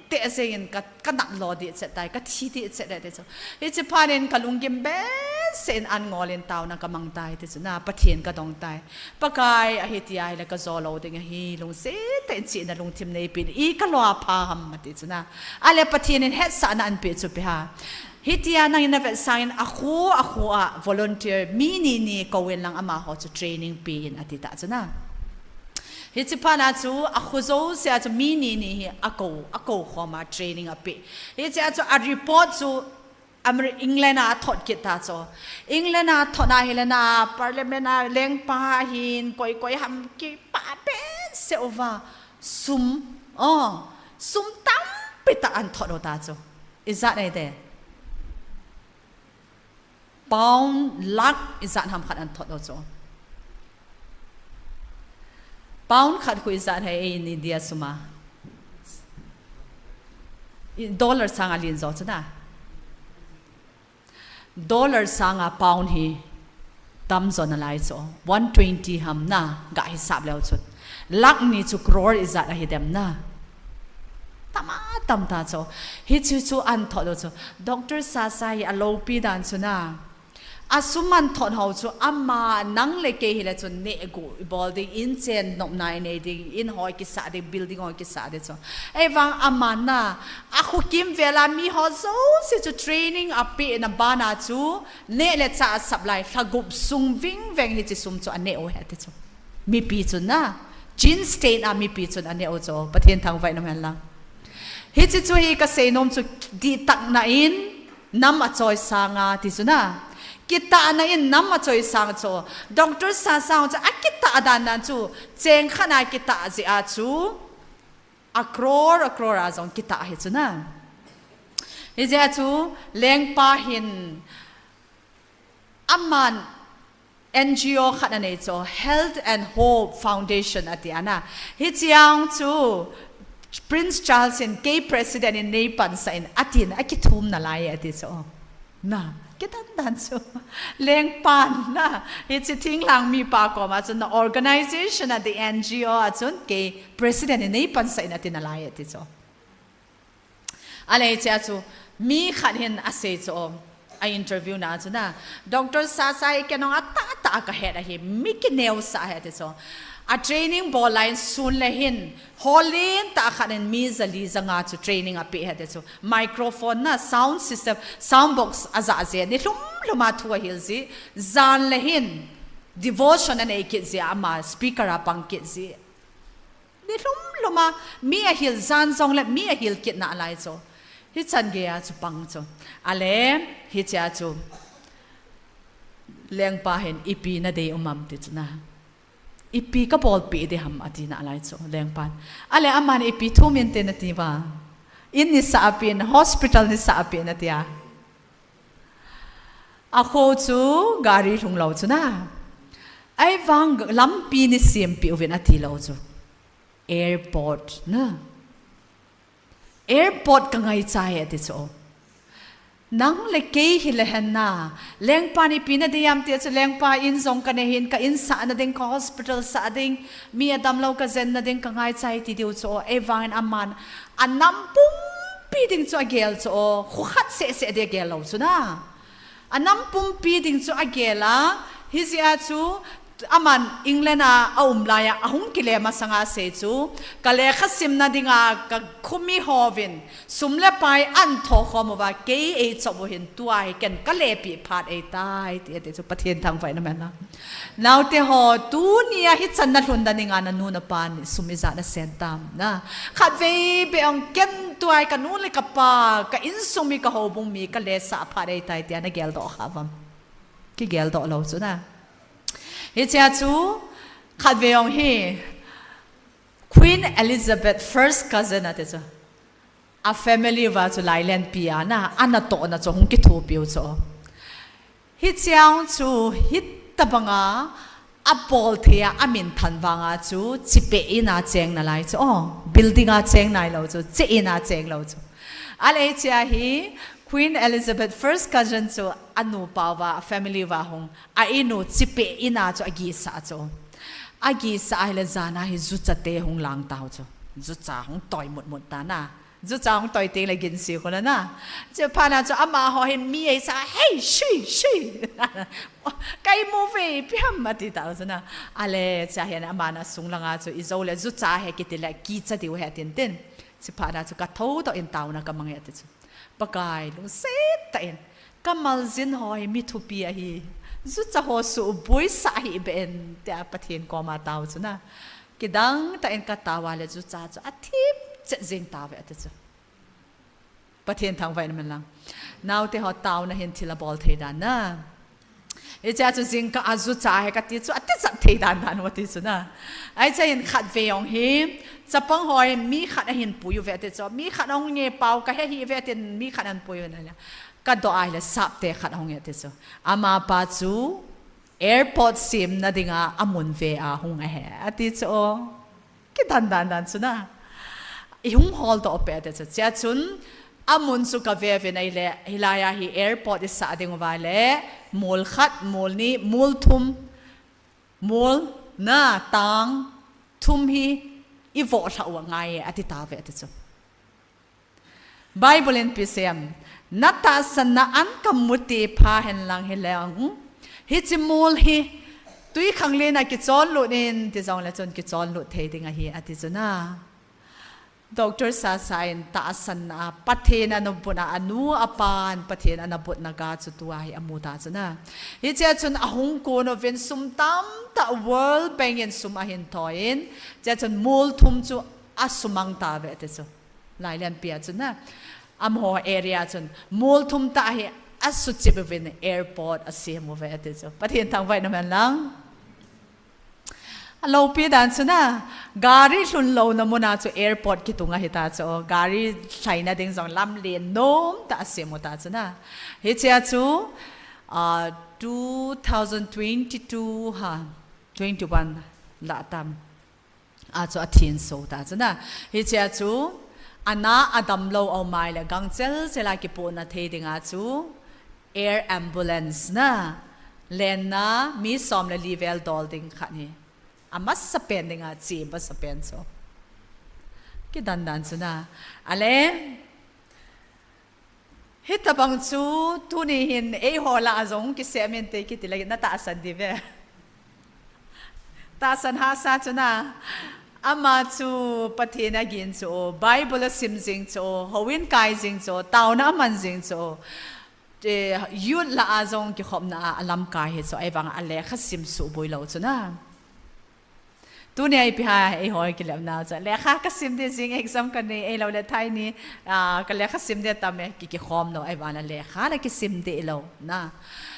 teh jeng in ka, kanat lo dehchet tai, kathi dehchet e ti chu. Hiche phat in kalunggim behseh in an ngol in taona kamang tai ti chu na, Pathen kadong tai. Pakai ahi tia hile kajo lou ding ahi, lungset tah in chihna lungthim neipeh in, i kalo a pha ham ati chu na. Ale Pathen in hetsahna ahin peh chu ipi ham. Hitia nangin navetsah in akho, akho a volunteer mi ni ni kou in lang amaho chu training pe in ati ta chu na. Hiche phat na chu akho jouse a chu mi ni ni hi akou, akou khom a training apeh. Hiche a chu a report chu Ameri-, England a athot kit ta chu. England a athot na hile na parliament a lengpa hin koi koi ham kipah behseh uva. Sum, oh, sum tampi tah ahin thot u ta chu. Ijat ahi de. Pound lakh ijat ham khat ahin thot u chu. Pound khat khu ijat ham ei India sum a. I dollar sanga len jo chu na. Dollar sanga pound hi tamjo nalai chu. One twenty ham na, ga hisap leu chun. Lakh ni chu crore ijat ahi dem na. Tam a tam ta chu. Hiche chu ahin thot u chu. Doctor Sasa hi aloupi dan chu na. Asum ahin thot ho chu ama nang le kei hile chun neh gu ibol ding, in chen nopna inei ding, in ho ikisah ding, building ho ikisah ding chu. Ahivang aman na, akho kimvel a mi ho jouse chu training apeh na bana chu, neh le chah asap lai, lha gup sung ving veng hiche sum chu aneh u ahi ti chu. Mipi chun na, Chin State a mipi chun aneh u chu, Pathen thangvah in um hen lang. Hiche chu hi kasei nom chu dihtah na in, nam achoi sanga ti chu na. Kitahna in nam achoisang chu, Doctor Sasa chu akitah dan dan chu, cheng khat a kitah jeh a chu, a crore, a crore a jong kitah hi chu na. Hijeh a chu, lengpa hin, aman N G O khat anei chu, Health and Hope Foundation ati ana. Hiche a chu, Prince Charles in kei president in neipansah in atin, akithum nalai ati chu. Na, kidan dan chu. Lengpan na, hiche thinglhang mipa koma chun na organization a ti N G O a chun kei president in neipansah in ati nalai ati chu. Ahile hiche a chu, mi khat hin asei chu, a interview na chu na, Doctor Sasa hi kei jong atahtah kahet ahi, mi kineosah ahi ati chu. A training bol lai in sun le hin, hall lentah khat in mi jali janga chu training apeh ahi ati chu. Microphone na, sound system, sound box ajah jeh, nilhum lhum a thu ahil jeh, jan le hin, devotion anei kit jeh, ama speaker a pang kit jeh. Nilhum lhum a, mi ahil jan jongle, mi ahil kit nalai chu. Hichan geiya chu pang chu. Ahile, hichea chu. Lengpa hin, ipi nadei um am ti chu na. Ipi kabolpeh ding ham ati nalai chu, lengpan. Ahile, aman ipi thum inte nati uva. In neisah peh in, hospital neisah peh in atia. Akho chu gari lhung lou chu na. Ahivang lampi neisempeh uvin ati lou chu. Airport na. Airport kangaicha e ati chu. Nang le kei hile hen na. Lengpan ipi nadei am tia chu lengpa in jong kanei hin ka in sahna ding ka hospital sah ding. Mi adam lou kajenna ding kangaicha e ti diu chu. Ahivangin aman anam pumpi ding chu agel chu. Kho khat seh seh ding agel lou chu na. Anam pumpi ding chu agel a, hijeh a chu aman England a aum laiya, ahung kile masanga asei chu, ka lekha simna dinga ka khomi hovin, sum le pai ahin thokhom uva, kei eichop u hin tua hi ken kalepeh phat eitai, ti ati chu Pathen thangvahna man a. Naote ho, tunia hichan nalhun dan dinga nanu napan sum ijat nasen tam na. Khatvei beh ong ken tua hi kanu le kapa, ka insung mi ka houbung mi kalesah phat eitai tia nageldoh kha uvam. Kigeldoh lou chu na. Hichea chu khatvei ong hi Queen Elizabeth first cousin ati chu. A family uva chu Lailenpi a na, anatohna chu hung kithopiu chu. Hichea chu hitobanga abol thei a, amin than vanga chu chipeh in a cheng nalai chu. O, building a cheng nailou chu, cheh in a cheng lou chu. Ahile hichea hi Queen Elizabeth first cousin chu anupa uva, family uva hung, a inu chipeh in a chu agisah chu. Agisah ahile jana hi juchate hung lang tau chu. Jucha hung toi mutmut ta na. Jucha hung toi tengle ginse khol a na. Chuphat na chu amaho hin mi eisa, "Hei, shui, shui." Ka imu uve, ipi ham ati tau chu na. Ahile, chea hin aman asung langa chu ijou le jucha ahi kitile kicha diu ahi atin tin. Chuphat na chu ka thoudoh in taona kamang e ati chu. Pakai, lungset tah in. Ka maljin ho hi mi thupi ahi. Jucha ho suhboisah hih beh in, tia Pathen koma tao chu na. Kidang tah in ka tao a le jucha chu athip chet jeng tauve ati chu. Pathen thangvahna man lang. Naote ho taona hin thil abol thei dan na. Hichea chu jingkah a jucha ahi kati chu atijat thei dan dan u ati chu na. Hichea hin khatvei ong hi, chapang ho hin mi khat ahin pui uve ati chu. Mi khat ong nge pao kahe hih uve tin mi khat ahin pui uve na. Kadoh ahile sapte khat ahung e ati chu. Amapa chu airport semna dinga amun ve a hung ahi ati chu. Kidan dan dan chu na. Ihung holdoh peh ati chu. Chea chun amun chu kave uvin ahile, hilai a hi airport isah ding uva le, mol khat, mol ni, mol thum, mol na tang thum hi ivoh lhah u angai e ati tauve ati chu. Bible in ipi asei em, natahsanna an kamuti pha hen lang hileng, hiche mol hi twikhanglen a kichonlut in ti jongle chun kichonlut thei ding ahi ati chu na. Doctor Sasa in tahsanna a Pathen ana butna, anu apan Pathen ana butna ga chu tua hi amu ta chu na. Hichea chun ahung kon uvin sum tamtah World Bank in sum ahin thoi in, chea chun mol thum chu asumang tauve ati chu. Lailenpi a chun na, amaho area chun mol thum tah hi asuchip uvin airport asem uve ati chu. Pathen thangvah in umhen lang. Aloupi dan chu na, gari lhun louna muna chu airport kitung ahita chu. Gari lhaina ding jong lamlen nomtah asem uta chu na. Hichea chu, ah, two thousand twenty-two ha, twenty-one lah tam. A chu athin so ta chu na. Hichea chu, ana adamlou aum ahile, gangchel chela kipohna thei dinga chu, air ambulance na, lenna mi som le li vel dol ding khat hi. Amasapen dinga che masapen chu. Kidan dan chu na. Ale, hitobang chu tuni hin eiho lah a jong kisem inte kiti le natahsan diu ve. Tahsan hahsa chu na, ama chu Pathen agin chu, Bible asim jing chu, houin kai jing chu, taona aman jing chu, youth lah a jong kikhopna a alamkai hi chu, ahivanga lekha sim suhboi lou chu na. Tunia ipi ham, eiho kilepna chu, lekha kasim ding, jing exam kanei, ahilou le thaini, ah, kalekha sim ding tame, ki, kikhom lou, ahivanga lekha la kisim ding lou na.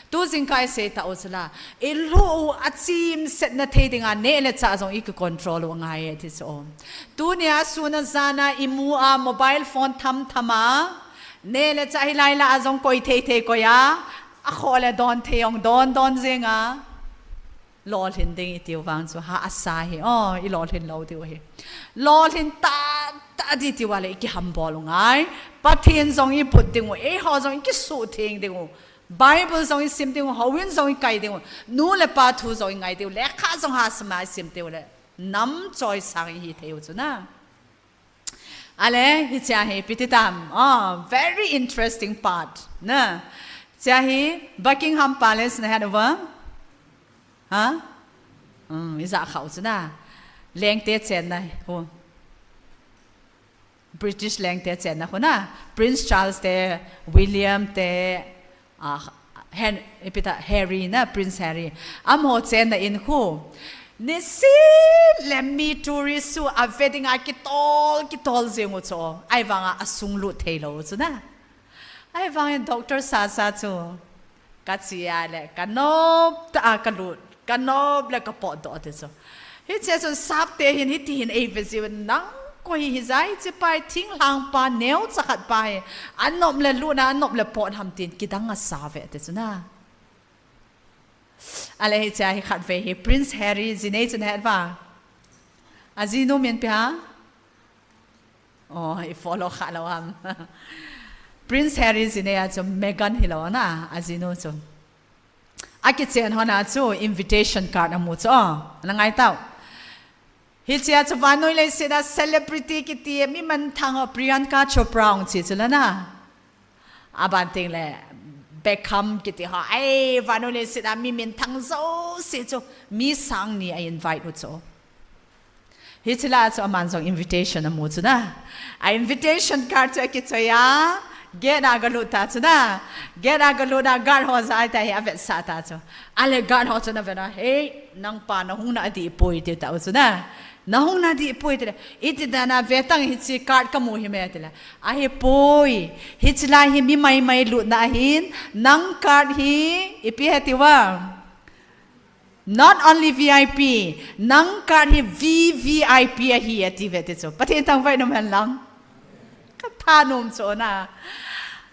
Tu jingkah isei tau chu la, ilhu u achimsetna thei dinga neh le chah jong iki control u angai e ti chu. Tunia sun a jan a imu a mobile phone thamtham a, neh le chah hilai lah a jong koi thei thei koi a, akhoh le don thei jong don don jing a. Lolhin ding itiu vang chu hahsa hi, o, ilolhin lou diu hi. Lolhin tahtah ding tiu a le ikihambol u ngai. Pathen jong ibut ding u, eiho jong ikisuhtheng ding u. Bible jong isim ding u, houin jong ikai ding u. Nu le pa thu jong ingai ding u, lekha jong hahsa ma isim diu le, nam choisang ihi thei u chu na. Ale, hichea hi ipi ti tam. Ah, very interesting part na. Chea hi Buckingham Palace nahet uvam? Ha? Um, ijah khah u chu na. Lengte chenna khu. British lengte chenna khu na. Prince Charles te, William te, ah, Hen-, ipi ta, Harry na, Prince Harry. Amaho chenna in khu. Nisin le mi tourist chu ave dinga kitol, kitol jing u chu. Ahivanga asung lut thei lou u chu na. Ahivangin doctor sasa chu. Kache a le, kanop tah a kalut, kanop le kapotdoh ti chu. Hichea chun sapte hin hiti hin eive jiu, nang koi hija, hiche pa hi thinglhang pa neocha khat pa hi, anop le lut a, anop le pot ham tin kidang asa uve ti chu na. Ale hichea hi khatvei hi Prince Harry jinei chu nahet uva. Ajinu min ipi ham? Oh, i follow kha lou ham. Prince Harry jinei a chu Meghan hilou na, ajinu chu. Akichen hon a chu invitation card amu chu, o, nangai tau. Hichea chu vannoi leiset a celebrity kiti mi manthang ho Priyanka Chopra hung che chu la na. Aban teng le Beckham kiti ho, ai, vannoi leiset a mi minthang jouse chu mi sang ni a invite u chu. Hiche lah a chu aman jong invitation amu chu na. A invitation card chu akichoi a, gate a agalut ta chu na. Gate a agalut a guard ho jah a ahita hi avetsah ta chu. Ale guard ho chun avet a, hei, nangpa nahung na adih poi ati tau chu na. Nahung na adih poi tile, iti dan a vetang hiche card kamu hi me tile. Ahipoi, hiche lah hi mi maimai lutna ahin, nang card hi, ipi ahi tiu va. Not only V I P, nang card hi V V I P ahi ati ve ti chu. Pathen thangvah in umhen lang. Kathanom chu na.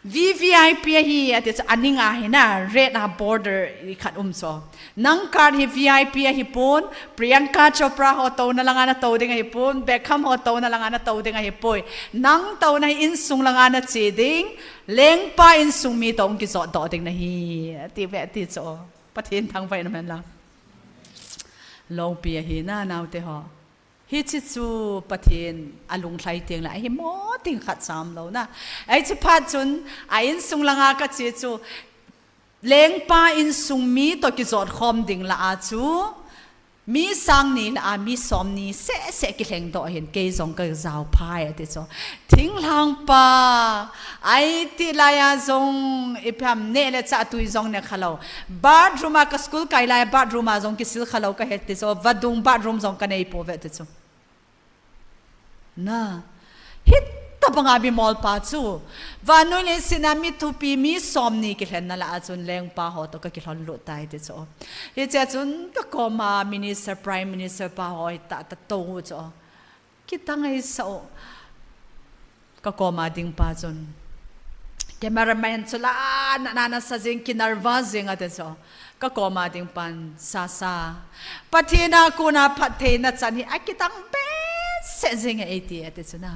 V V I P ahi ati chu aning a hi na, red a border khat um chu. Nang card hi V I P ahipon, Priyanka Chopra ho touna langa natou ding ahipon, Beckham ho touna langa natou ding ahipoi. Nang touna hi insung langa nache ding, lengpa insung mi toh kijotdoh ding nahi, ati ve ti chu. Pathen thangvah in umhen lang. Loupi ahi na naote ho. Hiche chu Pathen alunglhai teng le ahimo ding khat cha umlou na. Hiche phat chun a insung langa kache chu lengpa insung mi toh kijot khom ding lah a chu mi sang ni lah a mi som ni seh seh kilhengdoh hin kei jong kajao phai ati chu. Thinglhang pa, aiti laiya jong ipi ham neh le chah tui jong ne khalou. Bathroom a ka school kai laiya bathroom a jong kisil khalou kahe ti chu. Vadung bathroom jong kanei pouve ti chu. Na, hita banga bimol pa chu. Vannoi leiset a mi thupi mi somni kilhenna lah a chun lengpa ho toh kakilhon lut tai ti chu. Hichea chun kakoma minister, prime minister pa ho hi tah tah tou chu. Kidang ahi sao. Kakoma ding pa chun, cameraman chu la, na, na, nasa jing, kinervous jing ati chu. Kakoma ding pan, Sasa, Pathen a kona phattheina chan hi akidang behseh jing e eiti ati chu na.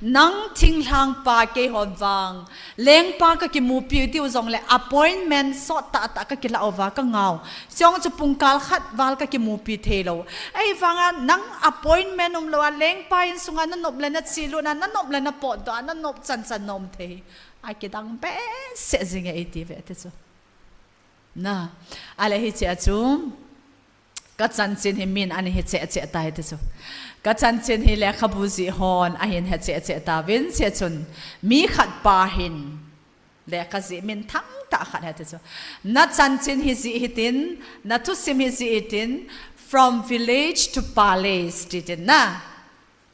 Nang thinglhang pa keihon vang, lengpa kakimupi diu jongle appointment sot tah tah kakilah uva kangau. Chujong chu pungkal khat val kakimupi theilou. Ahivanga nang appointment umlou a, lengpa insunga nanop le nache lut a, nanop le napotdoh a, nanop chan chan naum thei. Akidang behseh jing e eiti ve ati chu. Na, ale hichea chu, kachanchin hi min ana he cheh cheh tai ti chu. Kachanchin hi lekhabu jih hon ahin he cheh cheh tauvin, hichea chun mi khat pa hin lekha jih minthang tah khat he ti chu. Nachanchin hi jih hitin, nathusim hi jih hitin, from village to palace ti tin na.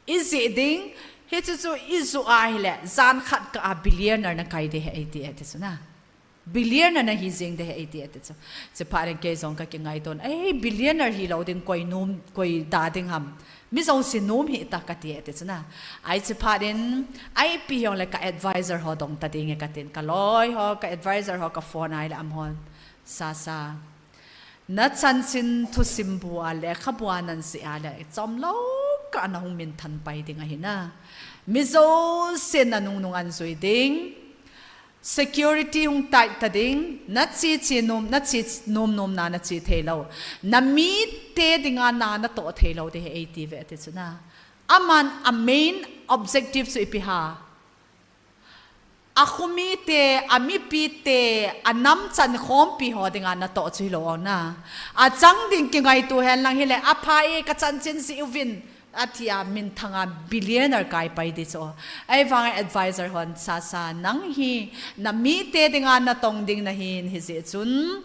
Ijih ding, hichu chu ijoh ahile, jan khat kah a billionaire nakai ding ahi eiti e ti chu na. Billionaire nahi jeng ding ahi eiti e ti chu. Chuphat in kei jong kakingaito in, ei, billionaire hilou ding koi nom, koi da ding ham. Mi jouse nom hih ta kati e ti chu na. Ai chuphat in, ipi hijongle ka advisor ho dong ta ding e katin, kaloi ho, ka advisor ho kaphone ahile amahon, Sasa, nachanchin thusim bu a, lekhabu a najih a le, chomlou kah a nahung minthan pai ding ahi na. Mi jousen nanung nung ahin jui ding. Security hung tight ta ding. Nache che nom, nache nom nom na nache theilou. Namite dinga na natoh theilou ding ahi eiti ve ati chu na. Aman a main objective chu ipi ham. Akhomite, amipite, anam chankhompi ho dinga natoh chu hilou na. Achang ding kingaito henlang hile, apha e, kachanchin jih uvin, atia minthanga billionaire kai pai ding chu. Ahivanga advisor hon, Sasa, nang hi namite dinga natong ding nahin, hijeh chun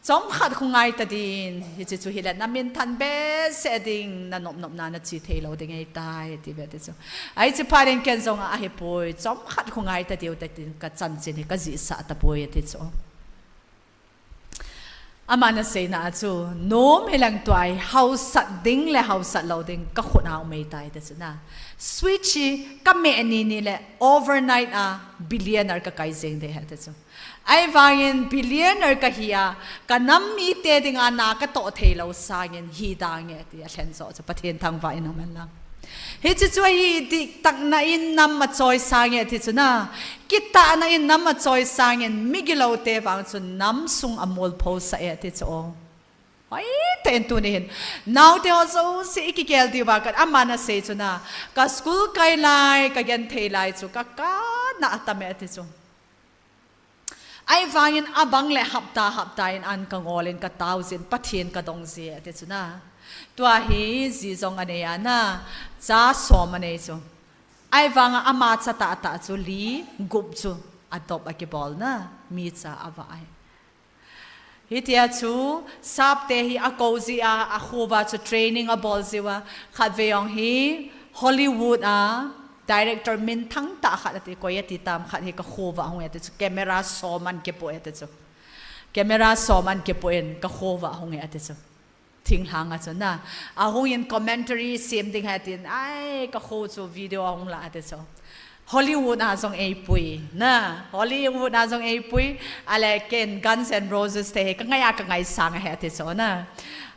chomkhat khu ngai ta ding, hiche chu hile naminthan behseh ding, nanop nop na nache theilou ding ahitai, ti ve ati chu. Ai chuphat in ken jong ahipoi, chomkhat khu ngai ta diu te tin kachanchin hi kajihsah tapoi ati chu. Aman aseina a chu, nom hilang tua hi haosat ding le haosat lou ding kakhut a um ahitai ti chu na. Switch hi kameh ni ni le overnight a billionaire kakai jeng ding ahi ti chu. Ahivangin billionaire kahi a, kanam mite dinga na katoh theilou sangin hi dange ti alhen joh chu Pathen thangvah in um hen lang. Hiche chu ahi, dihtah na in nam achoisang e ti chu na. Kitahna in nam achoisangin migiloute vang chu nam sung amolphosah e ti chu. Hoitah in tuni hin naote ho jouse ikigel diuva ka, aman asei chu na, ka school kai lai, kagenthei lai chu kakana atam e ti chu. Ahivangin abang le hapta hapta in an kangol in kataojin Pathen kadong ji e ti chu na. Tua hi ji jong anei a na, cha som anei chu. Ahivanga ama cha tahtah chu li gup chu adop akibol na, mi cha avah ahi. Hitia chu sapte hi akou ji a, akhouva chu training abol jiuva, khatvei jong hi Hollywood a director minthang tah khat ati, koi ati tam, khat hi kakhouva hung e ati chu, camera som ahin kipoh e ati chu. Camera som ahin kipoh in kakhouva hung e ati chu. Thinglhang a chu na, ahung in commentary sem ding ahi tin, ai, kakhou chu video ahung la ati chu. Hollywood a jong eipui na, Hollywood a jong eipui. Ale ken Guns N' Roses te hi kangai a kangaisang ahi ati chu na.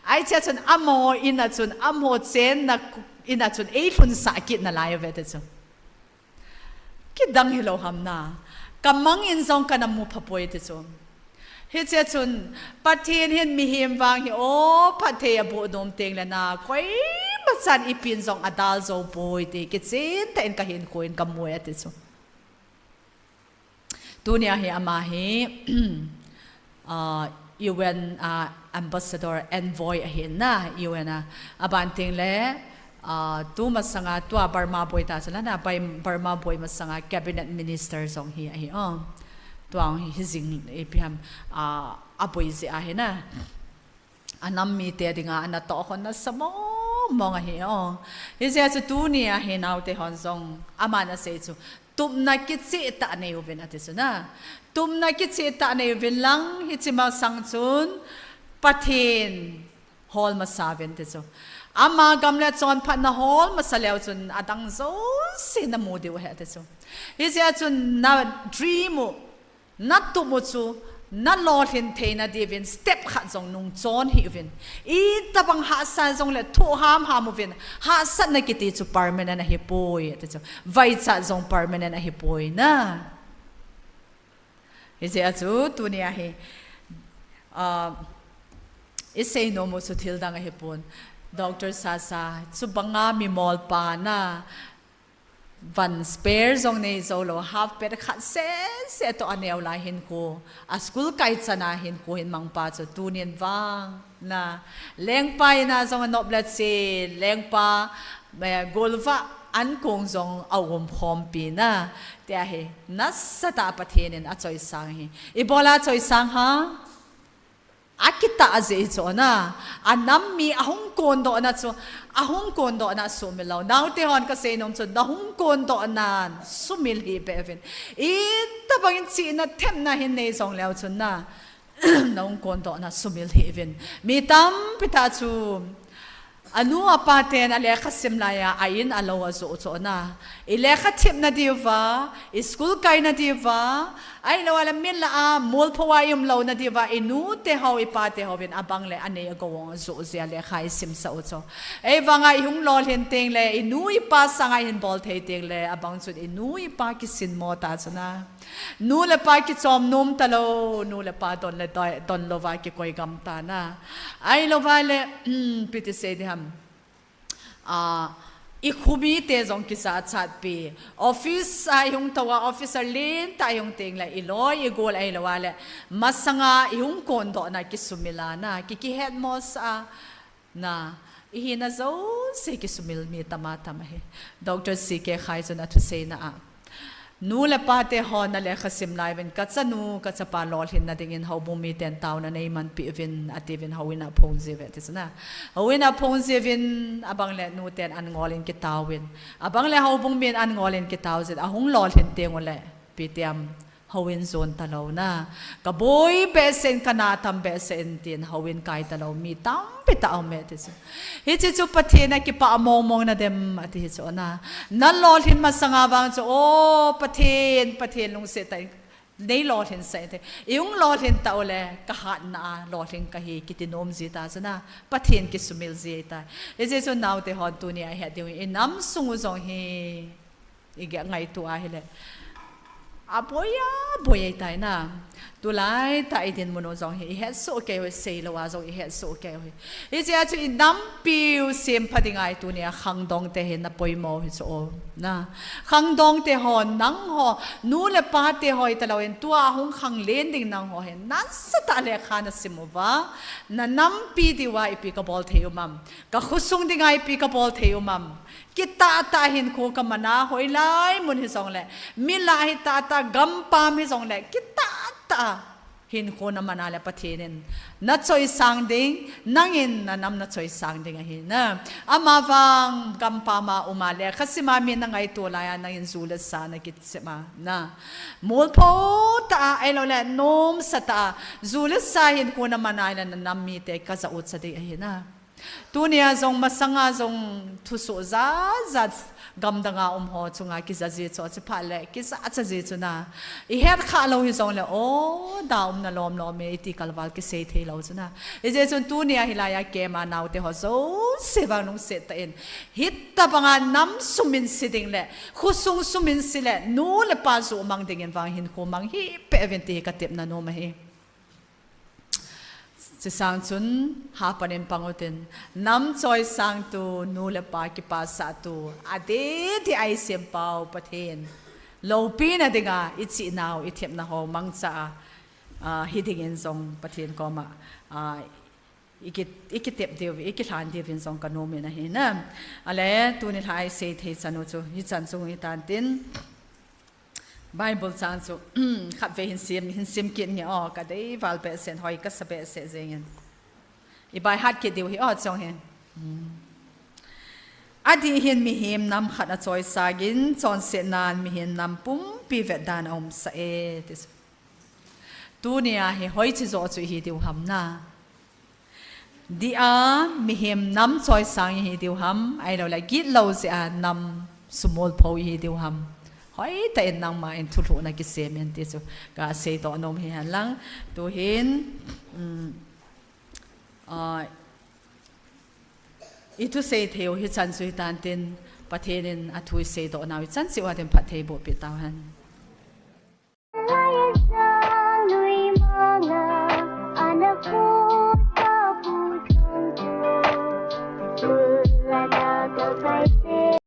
Ai chea chun amaho in a chun, amaho chenna in a chun eilhunsah kit nalai uve ati chu. Kidang hilou ham na, kamang in jong kana muphapoi ti chu. Hichea chun Pathen hin mihem vang hi o phatthei aboh nom tengle na, koimachan ipin jong adal joupoi ti kichen tah in kahinkho in kamu e ati chu. Tunia hi ama hi, ah, U N, ah, ambassador, envoy ahin na, U N a. Aban tengle, ah, tu masanga tua Burma boi ta chu la na, Burma boi masanga cabinet minister jong hi ahi, oh. Tua hi, hijing ipi ham, ah, aboi jeh ahi na. Anam mite dinga anatoh hon nasa mong mong ahi o. Hijeh chun tuni ahi naote hon jong aman asei chu, tupna kicheh tah nei uvin ati chu na. Tupna kicheh tah nei uvin lang, hiche masang chun Pathen hol masa uvin ti chu. Ama gam le chonphatna hol masa leu chun adang jouse namu diu ahi ati chu. Hijeh chun na dream u, na tup u chu, na lolhin theina diuvin step khat jong nung chon hih uvin. Itobang hahsa jongle thoh hamham uvin. Hahsatna kiti chu permanent ahipoi ati chu. Vaichat jong permanent ahipoi na. Hijeh a chu tuni ahi, ah, isei nom u chu thil dang ahipon. Doctor Sasa, chubanga mimolpa na, van spare jong nei jou lou, half pant khat sese toh aneo lai hinkho, a school kai chana hinkho hin mangpa chu tunin vang na, lengpa ina jong anop le che, lengpa, eh, golvah ankong jong aum khompi na, tia hi nasatah Pathen in achoisang hi. Ibola choisang ham? Akitah jeh chu na, anam mi ahung kondohna chu, ahung kondohna sumil lou. Naote hon kasei nom chu, nahung kondohna sumil hih beh uvin. Itobangin chihna themna hin nei jong leu chun na, nahung kondohna sumil hih uvin. Mi tampi tah chu, anu apa ten alekha sim laiya, a in alou ajoh chu na. Ilekha themna diuva, i school kaina diuva, ahilou le mi lah a, molpho a i um louna diuva, inu te ho, ipa te hovin abang le anei agou ajoh jeh a lekha isimsah u chu. Ahivanga ihung lolhin tengle, inu ipa sanga ihin bol thei tengle, abang chun inu ipa kisinmo ta chu na. Nu le pa kichom nom talou, nu le pa don le doi, don louva kikoi gam ta na. Ahilou va le, um, ipi ti sei ding ham. Ah, i khomite jong kichat chatpi. Office a ihung tou a, officer lentah ihung tengle, iloi, igol ahilou va le, masanga ihung kondohna kisumil a na, ki, kihetmosah a. Na, ihina jouse kisumil mi tama tam ahi. Doctor C K Khai chun athuseina a, nu le pa te hon nalekha sim lai uvin, kachanu, kachapa lolhinna dingin houbung miten taona neimanpi uvin, ati uvin houin a aphong jiuve, ati chu na. Houin a aphong jiuvin, abang le nuten an ngolin kitao uvin. Abang le houbung min an ngolin kitao jin, ahung lolhin tengule, ipi ti ham. Houin jon talou na. Kaboi behseh in, kana tam behseh in tin houin kai talou mi tampi tah aume ti chu. Hiche chu Pathen a kipah mong mong na dem ati hi chu na. Nalolhin masanga vang chu, o Pathen, Pathen lungset tah in nei lolhin sah in te. Ihung lolhin tah ule, kahatna a lolhin kahi kiti nom ji ta chu na. Pathen kisumil ji ta. Hiche chu naote hon tunia ihet diu, inam sung u jong hi. Igel ngaito ahile. Aboi a, boi ahitai na. Tulai tah idinmun u jong hi, ihetsoh kei u, seilou a jong ihetsoh kei u hi. Hiche a chu inampiu sempha ding ahi tunia khangdong te hi napoimo hi chu o. Na. Khangdong te ho, nangho, nu le pa te ho hitalou in tua hung khanglen ding nangho hi. Nasatah lekha nasim uva. Nanampi diuva ipi kabol thei u ham. Kakhosung dinga ipi kabol thei u ham. Kitah tah hinkho kamana hoilai mun hijongle, mi lah a hitah tah, gampam hijongle, kitah tah hinkho namana le Pathen in nachoisang ding, nangin nanam nachoisang ding ahi na. Amavang gampam a um a lekha sim a mi nangaito laiya nangin ju le sa nakisem a na. Molpho tah a, ahilou le nomsa tah a, ju le sa hinkho namana le nanam mite kajah u cha ding ahi na. Tunia jong masanga jong thusoh jat jat gamdanga um ho chunga kija ji chu, chuphat le kija cha ji chu na. Ihet kha lou hijongle, o, da umna lom lom e, iti kalval kisei thei lou chu na. Hijeh chun tunia hilaiya kema naote ho jouse vang lungset tah in. Hitabanga nam suminse ding le, khosung suminse le, nu le pa ju mang dingin vang hinkho mang hih peh uvin ti hi katepna nom ahi. Chusang chun, hapan in pang utin, nam choisangtu, nu le pa kipasahtu, adeh deh a isempau Pathen loupina dinga, ichihnau, ithepnau mangcha a, ah, hidingin jong Pathen koma, ah, iki, ikitep diu, ikilhan diuvin jong kanom in ahi na. Ale, tuni lha isei thei chan u chu, hichan chung hitan tin. Bible chang chu, khatvei hin sim, hin sim kit nge o, kadei val behseh in, hoi kasa behseh jengin. I by heart kit diu hi o, chong hi. Hmm. Adih hin mihem nam khat achoisangin, chonsetnan mihem nam pumpi vetdan aumsah e, ti chu. Tunia hi hoiche joh chu ihi diu ham na? Dih a mihem nam choisang ihi diu ham, ahilouleh gitlou jeh a nam sumolpho ihi diu ham? Hoitah in nangma in thulhuhna kisem in ti chu kaseidoh nom hihen lang. Tuhin, um, ah, ithusei theiu hichan chu hitan tin, Pathen in athu iseidoh nau hichan cheh uva din phatthei bohpeh tauhen.